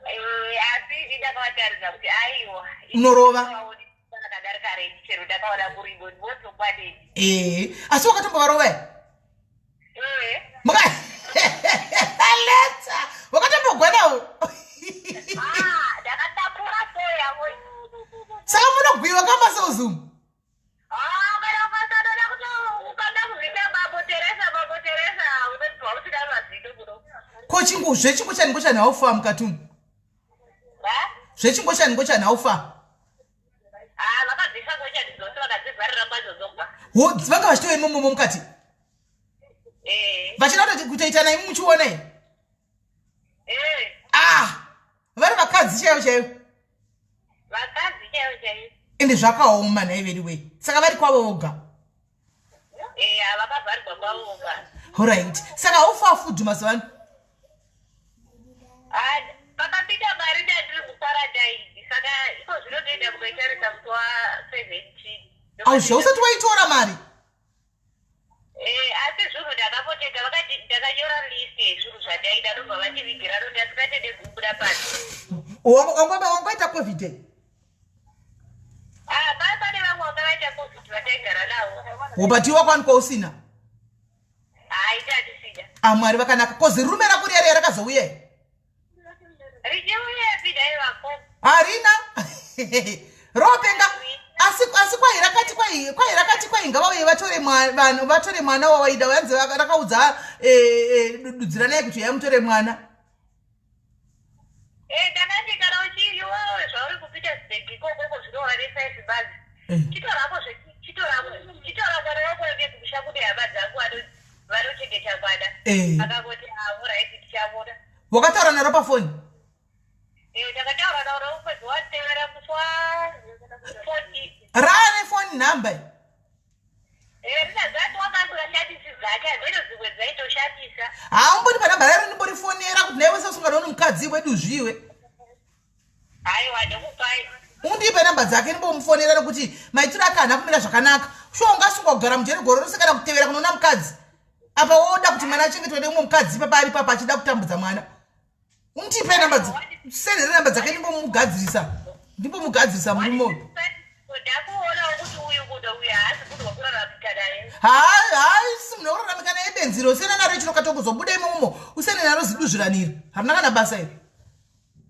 Eh, asi ini ndakavataridza kuti aiwa.
Unorova.
Rakadarika renyu chero ndakaona kurimo ndinozokwanei.
Eh, asi wakatombovarova here?
Eh.
Muka Aleta. Wakatombogwanawo.
Ah, ndakatapura soya boy.
Saka munogwiwa kamasozumu.
Ah, kana ukasanoda
Ko chingu zvechingochani ngochani haufa mukati umu? Zvechingochani ngochani haufa?
Ah, vakabvisa ngochani dzose vakadzivharira kwadzo dzoga.
Wo vanga vachitove imomo mukati?
Eh.
Vachida kutoita naimi muchiona here?
Eh.
Ah, vari vakadzi chaivo chaivo.
Vakadzi chaivo chaivo.
Ende zvakaoma nhai vedu wee. Saka vari kwavo voga.
Eh, vakavharwa kwavo voga.
Alright. Saka haufa food mazuva ano?
Ah, pakapinda mari ndandiri kuparadise saka iko zvino ndoenda kunoitarisa musi wa 17.
Auzve usati waitora mari?
Eh, asi zvinhu ndakapotenga vakati ndakanyora list yezvinhu zvandaida ndobva vandivigira noti asingatende kubuda panze.
Wangoita covid here?
Ah, paa pane vamwe vanga vaita covid vataigara navo.
But iwe wakwanikwa usina?
Hayi tandisina.
Ah, Mwari vakanaka. Kozi rume rako riya riya rakazouya here?
Richiuyepi dai vako.
Harina. Ropenga. Asi asi kwai rakati kwai kwai rakati kwai ngavauye vatore vanhu vatore mwana wawaida vanzi rakaudza eh, eh, dudziranai kuti uyai mutore mwana.
Eh, ndakati kana uchiiwewe zvauri kuPetersburg ikoko zvinova nefive months.
Eh.
Chitorako chitorako chitora mwana wako uende kumusha kune hama dzangu vanochengeta mwana.
Eh.
Akangoti ah, alright tichaona.
Wakataura naro pafoni?
Eh, ndakataura naro mwedzi watevera musi wa 14.
Raane phone number?
Eh, rinazati wakashandisi dzake hameno dzimwe dzaitoshandisa.
Haumbori panhamba rairo ndimborifonera kuti naiwe seusingadaoni mukadzi wedu zviwe.
Haiwa ndokupai.
Undipe namba dzake ndimbomufonera nekuti maitiro ake haana kumira zvakanaka. Shuwa ungasungwa kugara mujeri gore rose kana kutevera kunoona mukadzi. Apa woda kuti mwana achengetwe neumwe mukadzi ipapa ari papa achida kutambudza mwana. Undipe namba sendere namba dzake ndimbomugadzirisa. Ndimbomugadzirisa murume uyu.
Ndakuonawo kuti uyu munhu uyu haasi munhu wekuraramika naye.
Haasi munhu wekuraramika naye benzi iro. Usiyana naro ichiro katongozobuda imomo. Usiyane naro ziduzviraniro. Harina kana basa iri.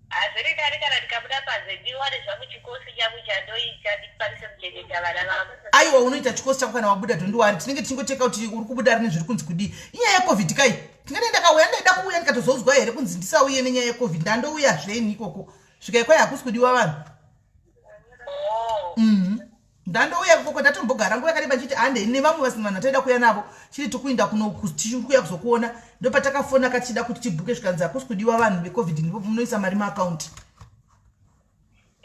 Hazviri nani kana ndikabuda panze ndiwane zvangu chikosi changu chandoita ndikwanise kuchengeta vana vangu.
Aiwa unoita chikosi chako kana wabuda don't worry tinenge tichingocheka kuti uri kubuda rini zviri kunzi kudii. Inyaya yecovid kai. Tingadai ndakauya ndaida kuuya ndikatozoudzwa here kunzi ndisauye nenyaya yecovid ndandouya zveni ikoko. Svikai kwai hakusi kudiwa vanhu.
Oh.
Mm -hmm. Ndandouya ikoko ndatombogara nguva yakareba ndichiti hande nevamwe vasina vanhu vataida kuuya navo chiri tikuinda kuno tichikuya kuzokuona ndopatakafona katichida kuti tibhuke zvikanzi hakusi kudiwa vanhu vecovid ndipo munoisa mari maakaunti.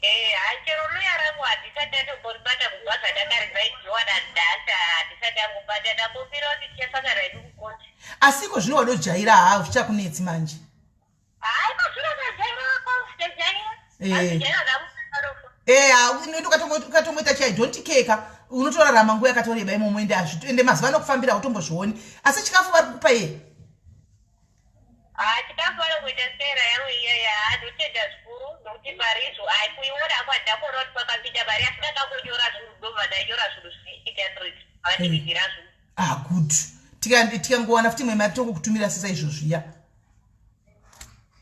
Eh, chero loya rangu handisati ndatomboribata kubva zvandakarivaidhiwa nanhasi handisati ndambobata ndambomira kuti tichasangana hedu kukoti.
Asi iko zvino wadojaira haa zvichakunetsi manje.
Hayi mazviro ndajaira ndajaira.
Eh.
Ndajaira ndamusarofa.
Eh, ukatongoita chai don't care ka unotorarama nguva yakatoreba imomo ende hazvito ende mazuva anokufambira hautombozvioni asi chikafu vari kukupa iye
Ah, chikafu vari kuita sera yavo iyoyo haa ndotenda zvikuru nokuti mari izvo ai kuiona ako handina kuona kuti kwakapinda mari asi ndakangonyora zvinhu ndobva ndanyora zvinhu zvine 800 avandivigira zvinhu.
Ah, good tikangowana futi imwe mari tongokutumira sesa izvozviya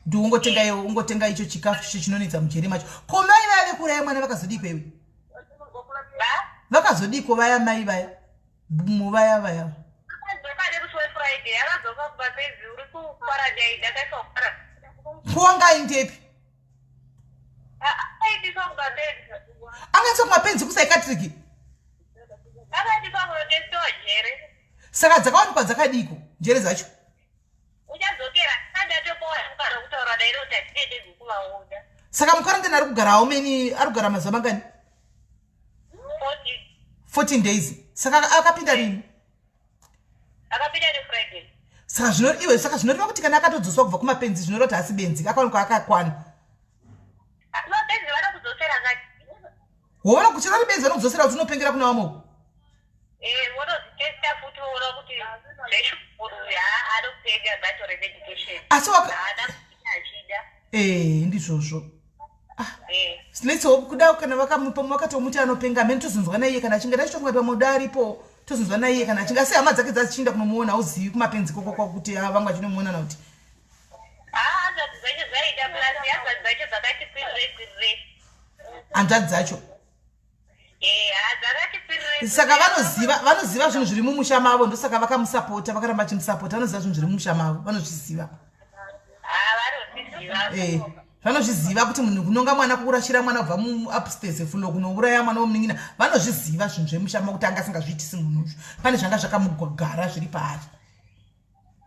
ndi ungotenga iwe ungotenga icho chikafu chicho chinonetsa mujeri macho ko mai vaya vekuuraya mwana vakazodii iwe vakazodii ko vaya mai vaya mu vaya vaya ko wanga aendepi akaiswa kumapenzi kupsychiatric saka dzakawanikwa dzakadiiko njere dzacho
Uchadzokera andatopowa mukana wekutaura naye kuti hatitende kuvaona.
Saka mukaranteni ari kugara how many ari kugara mazuva mangani?
14.
14 days. Saka akapinda rini?
Akapinda ne Friday.
Saka zvino iwe saka zvinoreva kuti kana akatodzoswa kubva kumapenzi zvinoreva kuti haasi benzi akawanikwa akakwana.
Mapenzi vanokudzosera kati.
Woona kuti vari benzi vanokudzosera kuti unopengera kuna vamwe.
Eh, vonozvitesta futi voona kuti zveshukuru haa anopenga ngatore medication.
Asi waka
Haana kuti achida.
Eh, ndizvozvo. Ah.
Eh.
Let's hope kuda kana vakamupa vakatomuti anopenga amene tozonzwa naiye kana achinge ndachitofunga kuti pamwe aripo tozonzwa naiye kana achinge asi hama dzake dzadzichiinda kunomuona hauzivi kumapenzi koko kwakuti ah, vamwe vachinomuona na kuti
Ah, hanzvadzi dzacho dzaida plus hanzvadzi dzacho dzakati kwirire kwirire.
Hanzvadzi dzacho.
Eh, dzakati kwirire.
Saka vanoziva vanoziva zvinhu zviri mumusha mavo ndosaka vakamusapota vakaramba vachimusapota vanoziva zvinhu zviri mumusha mavo vanozviziva. Eh, vanozviziva kuti munhu kunonga mwana kukurashira mwana kubva muupstairs fulo kunouraya mwana womunin'ina vanozviziva zvinhu zvemushama kuti anga asingazviitisi munhu uyu pane zvanga zvakamugara zviri paari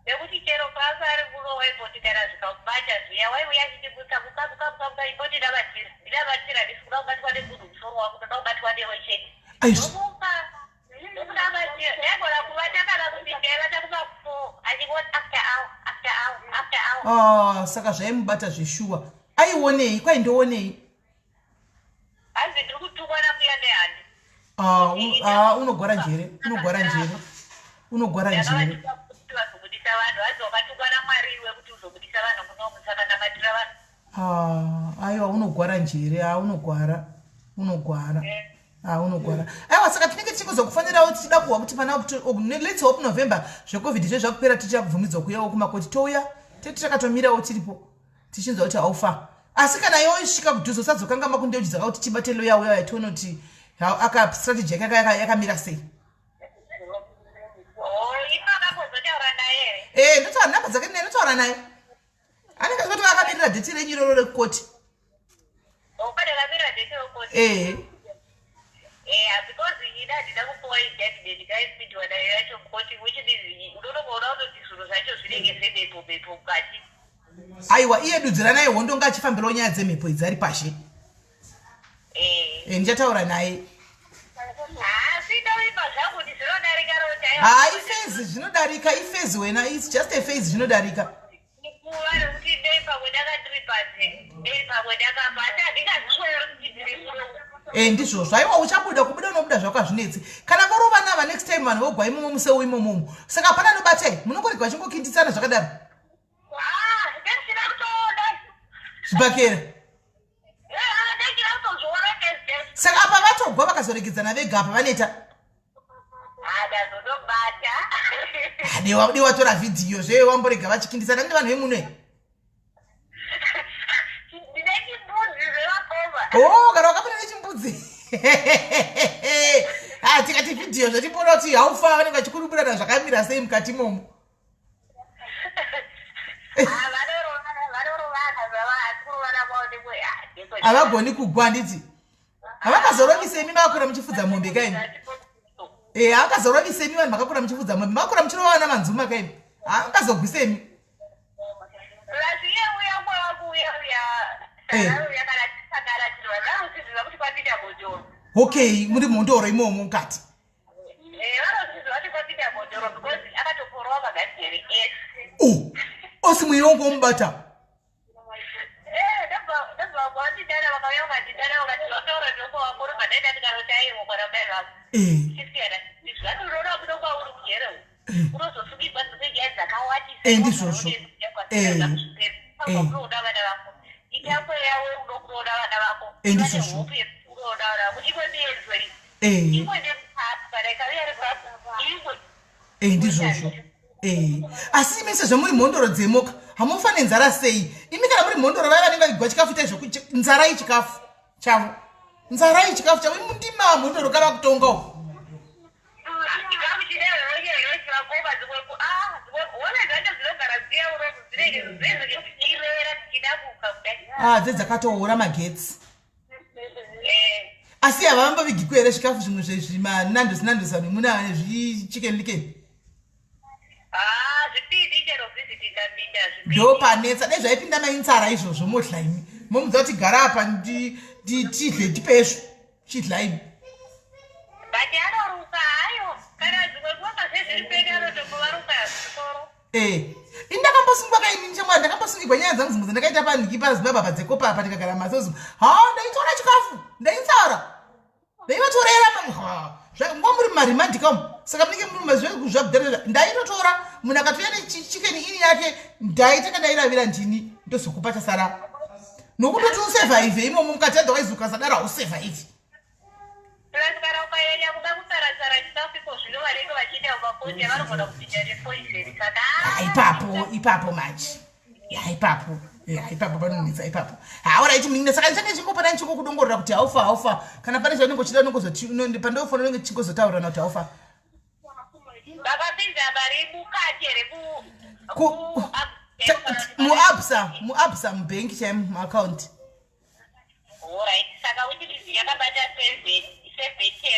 nekuti chero pasa ari kuno waimboti kana zvikamubata zviya waiuya achitibutsa muka muka muka muka imboti ndabatira ndinabatira ndisi kuda kubatwa nemunhu musoro wangu ndoda kubatwa newe chete ndomuka ndokunabatira ndaigona kuvata kana kuti ndaivata kumafo achingoti after hour after hour after hour
ah, saka zvaimubata zveshuwa aionei kwai ndoonei
hanzi ndiri kutukwa nambuya nehandi
ah, ah, unogwara njere unogwara njere unogwara njere
vazobudisa vanhu hanzi wakatukwa namwari iwe kuti uzobudisa vanhu munomu saka namatira vanhu
ah, aiwa unogwara njere a unogwara unogwara eh. Ah, unogwara aiwa saka tinenge tichingozokufanirawo tichida kuhwa kuti pana let's hope november zvecovid zve zvakupera tichakubvumidzwa kuuyawo kumakoti touya teti takatomirawo tiripo tichinzwa kuti haufa asi kana iwe isvika kudhuze usadzokanga makundeudza kuti tibate loya uya tione kuti aka strategy yake yakamira sei
oh,
eh, ndotaura namba dzake naye ndotaura naye anenge achikoti vakamirira dheti renyu iroro rekukoti
oh,
ehe
Yeah, because ini handina kupuwa indictment ndikaipindwa nayo yacho mukoti which means unotongoona kutoti zvinhu zvacho zvinenge zvemhepo mhepo mukati
aiwa iye dudziranai hondo nga achifambirawo nyaya dzemhepo idzi ari pashe
eh.
eh, ndichataura naye
haa
ifezi zvinodarika ifezi wena its just a phase zvinodarika Eh, ndizvozvo aiwa uchabuda kubuda unobuda zvako hazvinetsi kana vorovana ava next time vanhu vogwa imomo museu imomomo saka hapana anobatai munongorega vachingokinditsana zvakadaro zvibhakera saka apa vatogwa vakazoregedzana vega apa vaneta dewa tora vhidhiyo zve wamborega vachikindisana ndi vanhu vemuno o oh, kana wakapinda nechimbudzi ah, tikati vhidhiyo zvatipona kuti haufa vanenge vachikuruburana zvakamira sei mukati imomo havagoni kugwa handiti havakazorovise imi makakura muchifudza mombe kaimi e havakazorovise imi vanhu makakura muchifudza mombe makakura muchirova vana manzuma kaimi havakazogwise imi eh. okay muri mhondoro imomo mukati
eh,
osi mweya wangu womubata eh. ndizvozvo ndizvozvo Eh, ndizvozvo eh. Asi imi sezvo muri mhondoro dzemoka hamufa nenzara sei imi kana muri mhondoro vaya vanenge vachigwa chikafu itai zvoku nzarai chikafu chavo nzarai chikafu chavo imi ndima mhondoro kava kutonga uko ah dzedzakatoora magetsi asi havambovigiko here zvikafu zvimwe zvezvimanandos nandos vanhu muna zvichicken licken ndopanetsa dai zvaipinda mainzara izvozvo modla imi momudza kuti gara apa tidle tipezvo chidla imi Eh, ini ndakambosungwa ka ini chemwa ndakambosungigwa nyaya dzangu dzimwe dzandakaita panhiki pazimbabwe apa dzekopa apa tikagara masozi ha ndaitora chikafu ndaitsara ndaivatorera nguva muri mumarimandika umu saka munenge muri mazvakudhara ndaitotora munhu akatouya nechicken ini yake ndaitanga ndairavira ndini ndozokupa chasara nokutoti usevhaivhe imomo mukati otherwise ukasadaro hausevhaivhi
Plus kana ukanyanya kuda kutsara-tsara chikafu iko zvino vanenge vachiita mumakoti vanogona kupinda nepoison saka
Ah, ipapo ipapo manje ya ipapo ya ipapo panonetsa ipapo hauraiti munin'ina saka ndichange ndichingopota ndichingokudongorera kuti haufa haufa kana pane zvaunenge uchida unongozoti pandofona unenge tichingozotaurirana kuti haufa
vakapinza mari mukati here
muapps Muabsa, muabsa mubhengi chaimo muaccount.
Alright, saka which yakabata 70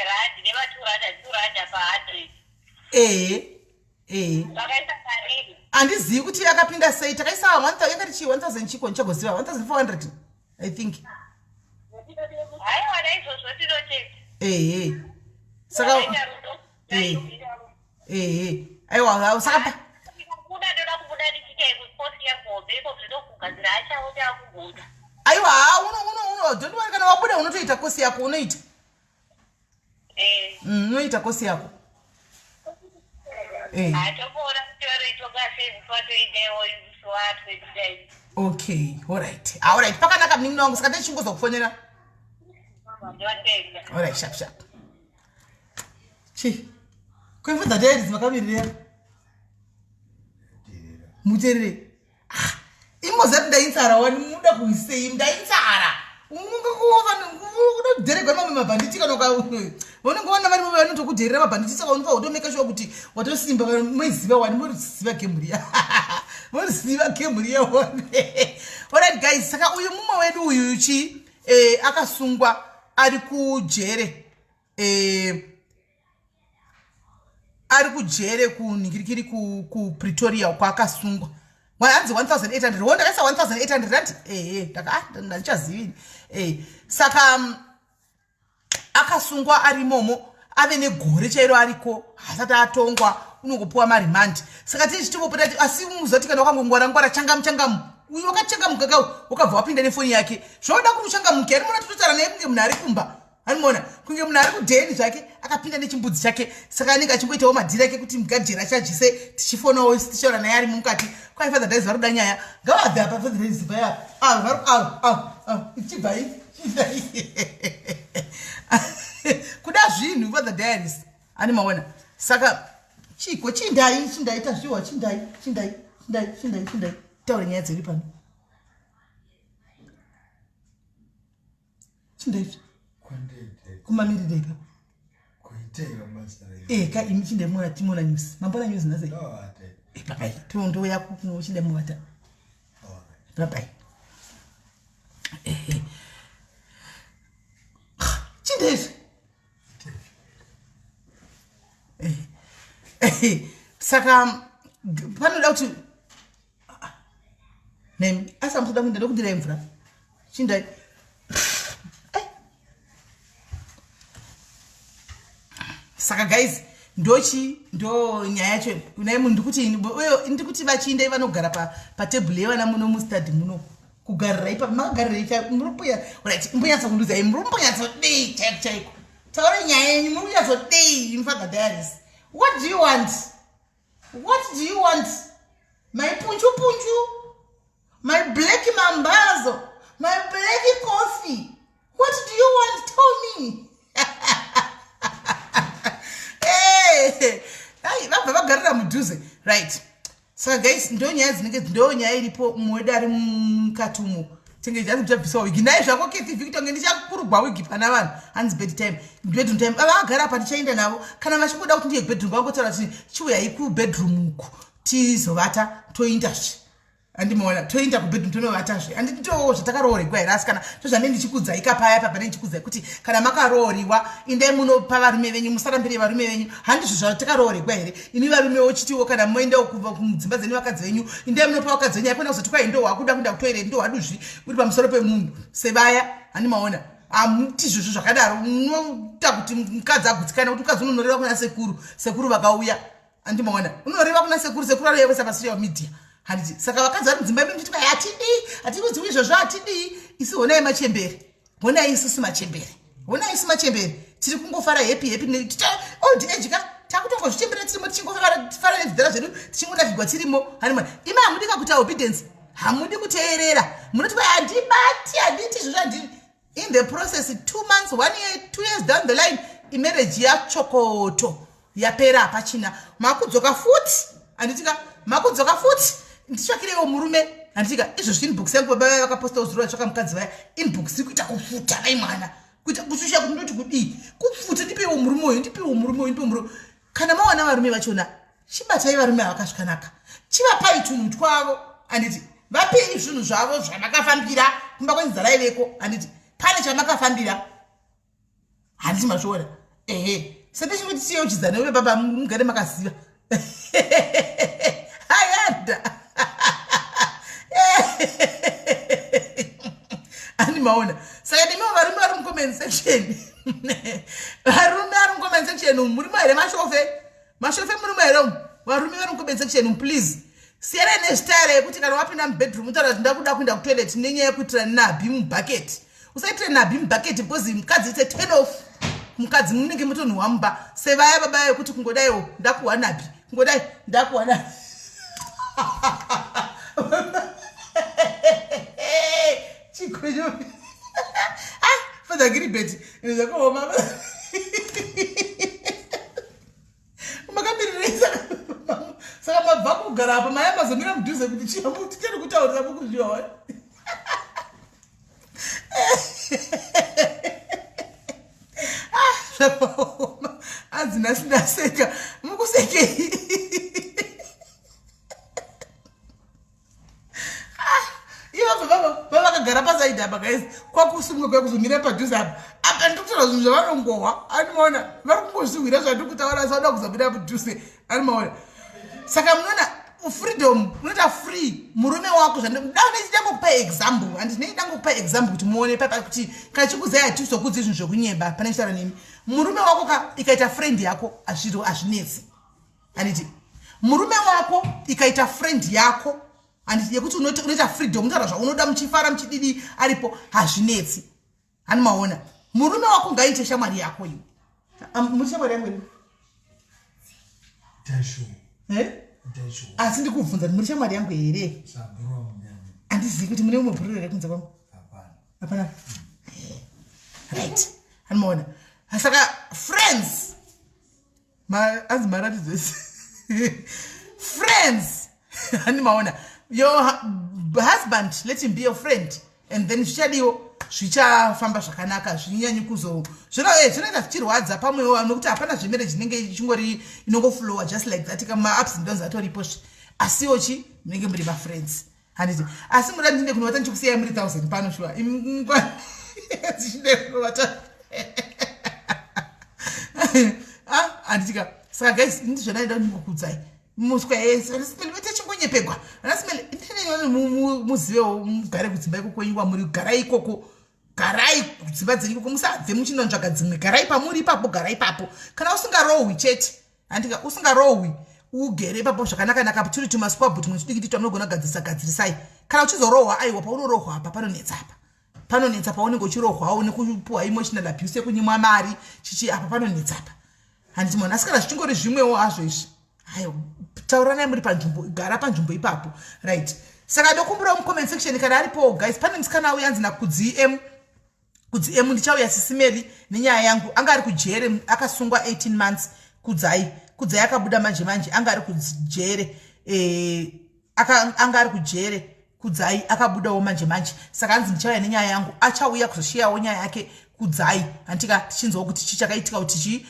rand nema 2 rand, 2 rand pa100.
Ehe ehe.
Vakaisa marii?
Handizivi kuti yakapinda sei. Takaisa yakati chii, 1000 chiko, ndichagoziva, 1400 I think.
Haiwa, naizvozvo tinotenda.
Ehe, saka
Vakaita rudo.
Ehe, aiwa, saka
Kubuda, ndoda kubuda ndichiita kosi yagombe iko zvino kugadzira achaona akubuda.
Aiwa, ha, uno uno uno don't worry, kana wabuda unotoita kosi yako, unoita. Unoita kosi yako.
Hatokuona kuti vanoitonga sei musi watoendaiwo musi wa29.
Okay, alright, alright, pakanaka munin'ina wangu. Saka ndichingozokufonera.
Ndotenda.
Alright, sharp sharp. Chi kwemfudza taedzi makamirira muterere. Ah, imozati ndainzara wani, muda kuisei ndainzara unodheregwa nemamwe mabhanditi. Kana vanenge vana vari vanotokudherera mabhanditi, saka unofa utomeka sure kuti watosimba. Kana moiziva wani, moriziva gemuriya, moriziva gemuriya wani. Alright guys, saka uyu mumwe wedu uyu chi akasungwa ari kujere, ari kujere kunhingirikiri kuPretoria kwaakasungwa. Hanzi 1800 wo, ndakaisa 1800 rand. Ehe, ndandichazivini. Saka akasungwa ari imomo, ave negore chairo ariko, hasati atongwa, unongopiwa maremand. Saka tichitingopota, asi muzati kana wakangongwara ngwara, changamu changamu, uyu wakachangamuka ka, wakabva wapinda nefoni yake. Zvoda kuti uchangamuke. Ari mona tototaura naye kunge munhu ari kumba, anoona kunge munhu ari kudheni zvake, akapinda nechimbudzi chake. Saka anenge achingoitawo madhiri ake kuti mugajeri achajise, tichifonawo tichaura naye ari mukati. Kwai Father Dais vari kuda nyaya, ngavabve apa. Father Dais, bvai apa. Avo vari avo avo avo, chibvai, chibvai kuda zvinhu. Father Diaries ani maona. Saka chiko, chindai, chindai, tazviwa, chindai, chindai, chindai, chindai, chindai, taure nyaya dzedu pano. Chindai kumamirire ipapo. Ka imi chinde mona, timona news, mambona news nhasi. Papai tondoya kuchinde muvata papai. Ehe, chindezvi. Saka panoda kuti nemi, asi amutoda kuenda ndokudirai mvura. Chindai. Saka guys, ndochi ndo nyaya yacho. Unai munhu ndikuti uyo, ndikuti vachindai vanogara patebhuru yevana muno mustadi muno, kugarira ipapo makagarirei? Murikuya right, mbonyatsa kundudzai, muri kumbonyatsodei chaiko chaiko? Taurai nyaya yenyu, muri kunyatsodei? Father Diaries, what do you want? What do you want? My punchu punchu, my black mambazo, my black coffee, what do you want? Tell me. Hey, ai, vabva vagarira mudhuze. Right, saka guys, ndo nyaya dzinenge, ndo nyaya iripo. Mumwe wedu ari mukati umo, tenge hanzi muchabvisawo wigi. Nai zvako Kethi Victor, nge ndichakurugwa wigi pana vanhu. Hanzi bed time, bedroom time. Vagara apa, ndichaenda navo kana vachingoda kuti ndiye bedroom. Vangotaura kuti chiuyai kubedroom uku tizovata, toindazve. Handimaona, toenda kubedroom tonovatazve. Handiti to zvatakaroorerwa here? Asi kana tozvane ndichikudzai kapaya papa, ndichikudzai kuti kana makarooriwa, indai munopa varume venyu, musarambire varume venyu. Handizvo zvatakaroorerwa here? Imi varume wochitiwo kana moendawo kumudzimba dzenyu, vakadzi venyu, indai munopa vakadzi venyu. Haikona kuzoti kwai ndo wakuda kuenda kutoilet, ndo waduzvi uri pamusoro pemunhu sevaya. Handimaona, hamuti izvozvo zvakadaro. Unoita kuti mukadzi agutsikana kuti mukadzi unonoreva kuna sekuru, sekuru vakauya. Andimaona, unoreva kuna sekuru, sekuru anoyevesa pasocial media, handiti? Saka vakadzi vari mudzimba medu muchiti kwai hatidii, hatikuziwi izvozvo, hatidii. Isi honai machembere, honai isusu machembere, honai isu machembere tiri kungofara happy happy. Old age ka, takutongozvichembera tirimo, tichingofara nezvidhara zvedu, tichingonakigwa tirimo. Hanima imi hamudi kakuita obedience, hamudi kuteerera, munoti kwai handibati, handiti izvozvo, handii. In the process, 2 months, one year, 2 years down the line, imarriage yachokoto yapera, hapachina. Makudzoka futi, handitika? Makudzoka futi, nditsvakireiwo murume, handitika? Izvozvi inbox yangu, baba vaya vakaposta uzuro vatsvaka mukadzi vaya, inbox iri kuita kufuta vai mwana, kuita kushusha kuti ndoti kudii, kufuta, ndipeiwo murume uyu, ndipeiwo murume uyu, ndipeiwo murume. Kana mawana varume vachona, chibatai varume ava kasvikanaka, chivapai tunhu twavo, handiti? Vapei. zvinhu zvavo zvamakafambira kumba kwenzara iveko, handiti? Pane chamakafambira, handiti? Mazviona? Ehe, sendechingoti tiyeuchidzane uve baba mugare makaziva. Ayanda ani maona. Saka ndimiwo varume vari mucomment section, varume vari mucomment section umu, murimo here? Mashofe, mashofe, murimo here umu? Varume vari mucomment section umu, please siyanai nezvitayara yekuti kana wapinda mubedroom utaura kuti ndakuda kuenda kutoilet nenyaya yekuitira nabi mubucket. Usaitire nabi mubucket because mukadzi, it's a turn off. Mukadzi munenge mutonhuhwa mumba sevaya baba yekuti kungodaiwo ndakuhwa nabi, kungodai ndakuhwa nabi. Chikonyo, ah, Father Gilbert, zvakaoma. Makamirirei? Saka mabva kugara apa, maya mazomira mudhuze kuti chiamu titeri kutaurira mukuzviwa. Ah, zvakaoma. Anzi nhasi ndaseka. Mukusekei? Ivo vavakagara pasaidi apa, guys, kwakusumwa kwakuzomira padhuze apa. Apa ndiri kutaura zvinhu zvavanongohwa, animaona? Vari kungozvihwira zvandiri kutaura, asi vanoda kuzomira padhuze, animaona? Saka munoona freedom, unoita free murume wako. Zvandangokupa example, handinei, dangokupa example kuti muone papa kuti kana chikuzai hatizokudzi zvinhu zvekunyeba. Pane chitaura nemi, murume wako ka ikaita friend yako, hazviro hazvinetsi, handiti? Murume wako ikaita friend yako, handiti, yekuti unoita freedom, unotaura zvaunoda muchifara muchididi, aripo, hazvinetsi, hani maona? Murume wako ngaite shamwari yako. Iwe muri shamwari yangu ini? Eh? Asi ndikubvunza kuti muri shamwari yangu here? Handizivi kuti mune umwe bhururu here kunze kwangu. Hapana, right? Hanimaona? Saka friends, anzi maratidzo ese friends, hani maona? Your husband, let him be your friend and then zvichadiwo zvichafamba zvakanaka. Zvinyanyi kuzo zvinoita zvichirwadza pamwewo nokuti hapana zvemarriage inenge ichingori inongoflowa just like that. Kama-ups and downs atoripo, asiwo chi munenge muri mafriends, handiti? Asi muda ndinde kunovata ndichikusiyai muri 1000 pano, shuwa dzichinde kunovata, ah, handitika? Saka guys, ndizvo ndaida ndingokuudzai muswa yese. Vanasimeli vete chingonyepegwa, vanasimeli, muzivewo mugare kudzimba ikoko kwenyu kwamuri. Garai ikoko, garai kudzimba dzenyu ikoko, musabve muchinonzvaga dzimwe. Garai pamuri ipapo, garai ipapo. Kana usingarohwi chete, handika? Usingarohwi, ugere ipapo zvakanaka-naka. Turi tumasquabble tumwe tudiki tito amunogona kugadzirisa, gadzirisai. Kana uchizorohwa, aiwa, paunorohwa apa panonetsa, apa panonetsa. Paunenge uchirohwawo nekupuwa emotional abuse yekunyimwa mari chichi, apa panonetsa apa, handiti mona? Asi kana zvichingori zvimwewo hazvo izvi, aiwa, tauranai muri panzvimbo, gara panzvimbo ipapo, right? Saka ndokumbirawo mucomment section kana aripowo, guys, pane musikana auya anzi naKudzi M. Kudzi M, ndichauya sisimeli nenyaya yangu. Anga ari kujere, akasungwa 18 months. Kudzai, Kudzai akabuda manje manje. Anga ari kujere, anga ari kujere Kudzai, akabudawo manje manje. Saka anzi ndichauya nenyaya yangu, achauya kuzoshiyawo nyaya yake Kudzai, handitika? Tichinzwawo kuti chii chakaitika kuti chi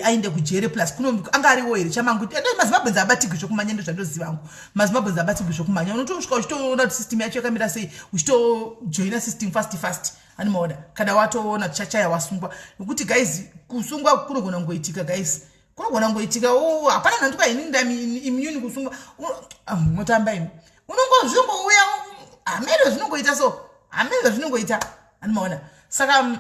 aende kujere. Plus kuno anga ariwo here chamangu? MaZimbabweans abatigwi zvokumhanya, ndo zvandoziva hangu. MaZimbabweans abatigwi zvokumhanya. Unotosvika uchitoona kuti system yacho yakamira sei, uchitojoina system fast fast, ani maona? Kana watoona chachaya wasungwa, nekuti guys, kusungwa kunogona kungoitika, guys, kunogona kungoitika. Oh, hapana nhandikwa ini ndami immune kusungwa. Ah, motamba imi, unongozvingouya hameno zvinongoita, so hameno zvinongoita, ani maona? Saka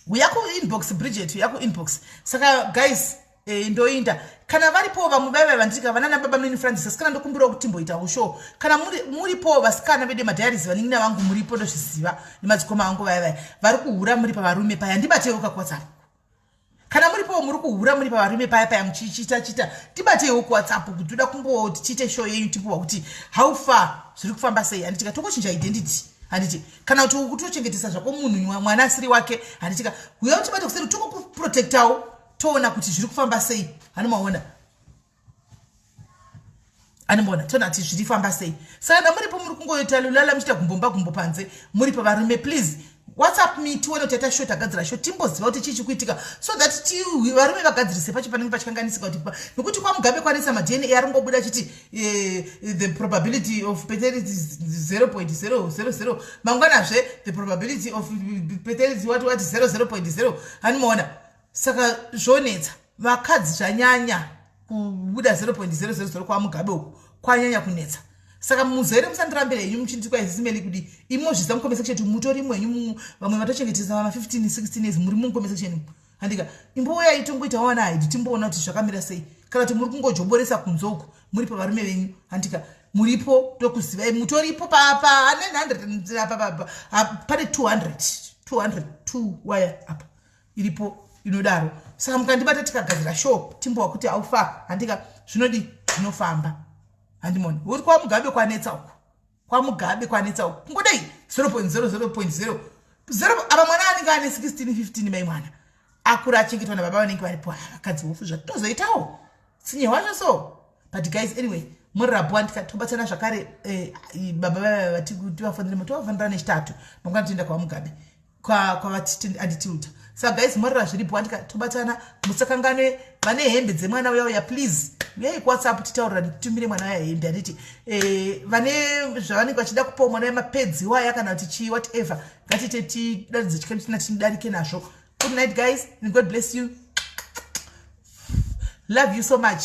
uya kuinbox, Bridget, uya kuinbox. Saka guys, ndoinda. Kana varipowo vamwe vaiva vanditika vanana baba mini Francis, asi kana ndokumbirawo kuti timboitawo show kana muripowo vasikana vedu madiaries, vanin'ina vangu muripo, ndozviziva, nemadzikoma angu vaya vaya vari kuhura muri pavarume paya, ndibateiwo kakuWhatsApp. Kana muripowo muri kuhura muri pavarume paya paya, muchichita chita, tibateiwo kuWhatsApp kuti toda kumboti tiite show yenyu, timbowa kuti how far, zviri kufamba sei, handitika? Tokochinja identity, handiti? Kana kuti ukutochengetesa zvako munhu mwana asiri wake, handitika? Uya utibate kuseri, tokokuprotectawo, toona kuti zviri kufamba sei, hani maona? Animona, toona kuti zviri famba sei. Saka kana muripo muri kungoita lulala muchiita gumbomba gumbo panze muri pavarume, please. Whatsapp me tione kuti taita show, tagadzira show, timboziva kuti chii chikuitika, so that varume vagadzirise pacho panenge pachikanganisika, kuti nekuti kwaMugabe kwanetsa. MaDNA ari ngobuda achiti the probability of paternity 0.000, mangwanazve the probability of paternity what what 00.0. Hanimaona? Saka zvonetsa. Vakadzi zvanyanya kubuda 0.000 kwaMugabe uku, kwanyanya kunetsa. Saka muzere, musandirambire henyu muchindi kwaisisimeli kudi imozvisa mucomment section kuti mutori mwenyu. Vamwe vatochengetesa vana 15 16 years muri mucomment section, handika? Imbouyai tongoita wana haidi, timboona kuti zvakamira sei, kana kuti muri kungojoboresa kunze uku muri pavarume venyu, handika? Muripo, tokuzivai, mutoripo pa 900 apa, pane 200 202 waya apa iripo inodaro. Saka mukandibata tikagadzira show, timbowa kuti aufa, handika? Zvinodi zvinofamba, handimoni? Uri kwaMugabe kwanetsa uku, kwaMugabe kwanetsa uku. Kungodai 0.00.0 0 apa, mwana anenge ane 16 15, mai mwana akura achengetwa nababa vanenge varipo. Vakadzi hofu zvatozoitawo tsinye hwacho. So but guys, anyway, murirapo, ndikatobatsana zvakare. Baba vava tivafonere, tovafonera nechitatu mangwana toenda kwaMugabe kwavatianditilta. Saka guys, morera zviripo, andika? Tobatana. Musakanganwe vane hembe dzemwana uya uya, please uyai kuWhatsApp titaurira, titumire mwana uya hembe, handiti? Vane zvavanenge vachida kupawo mwana uya, mapads waya kana kuti chii, whatever, ngatiite tidaridze chikamu tina tidarike nazvo. Good night guys, and God bless you. Love you so much.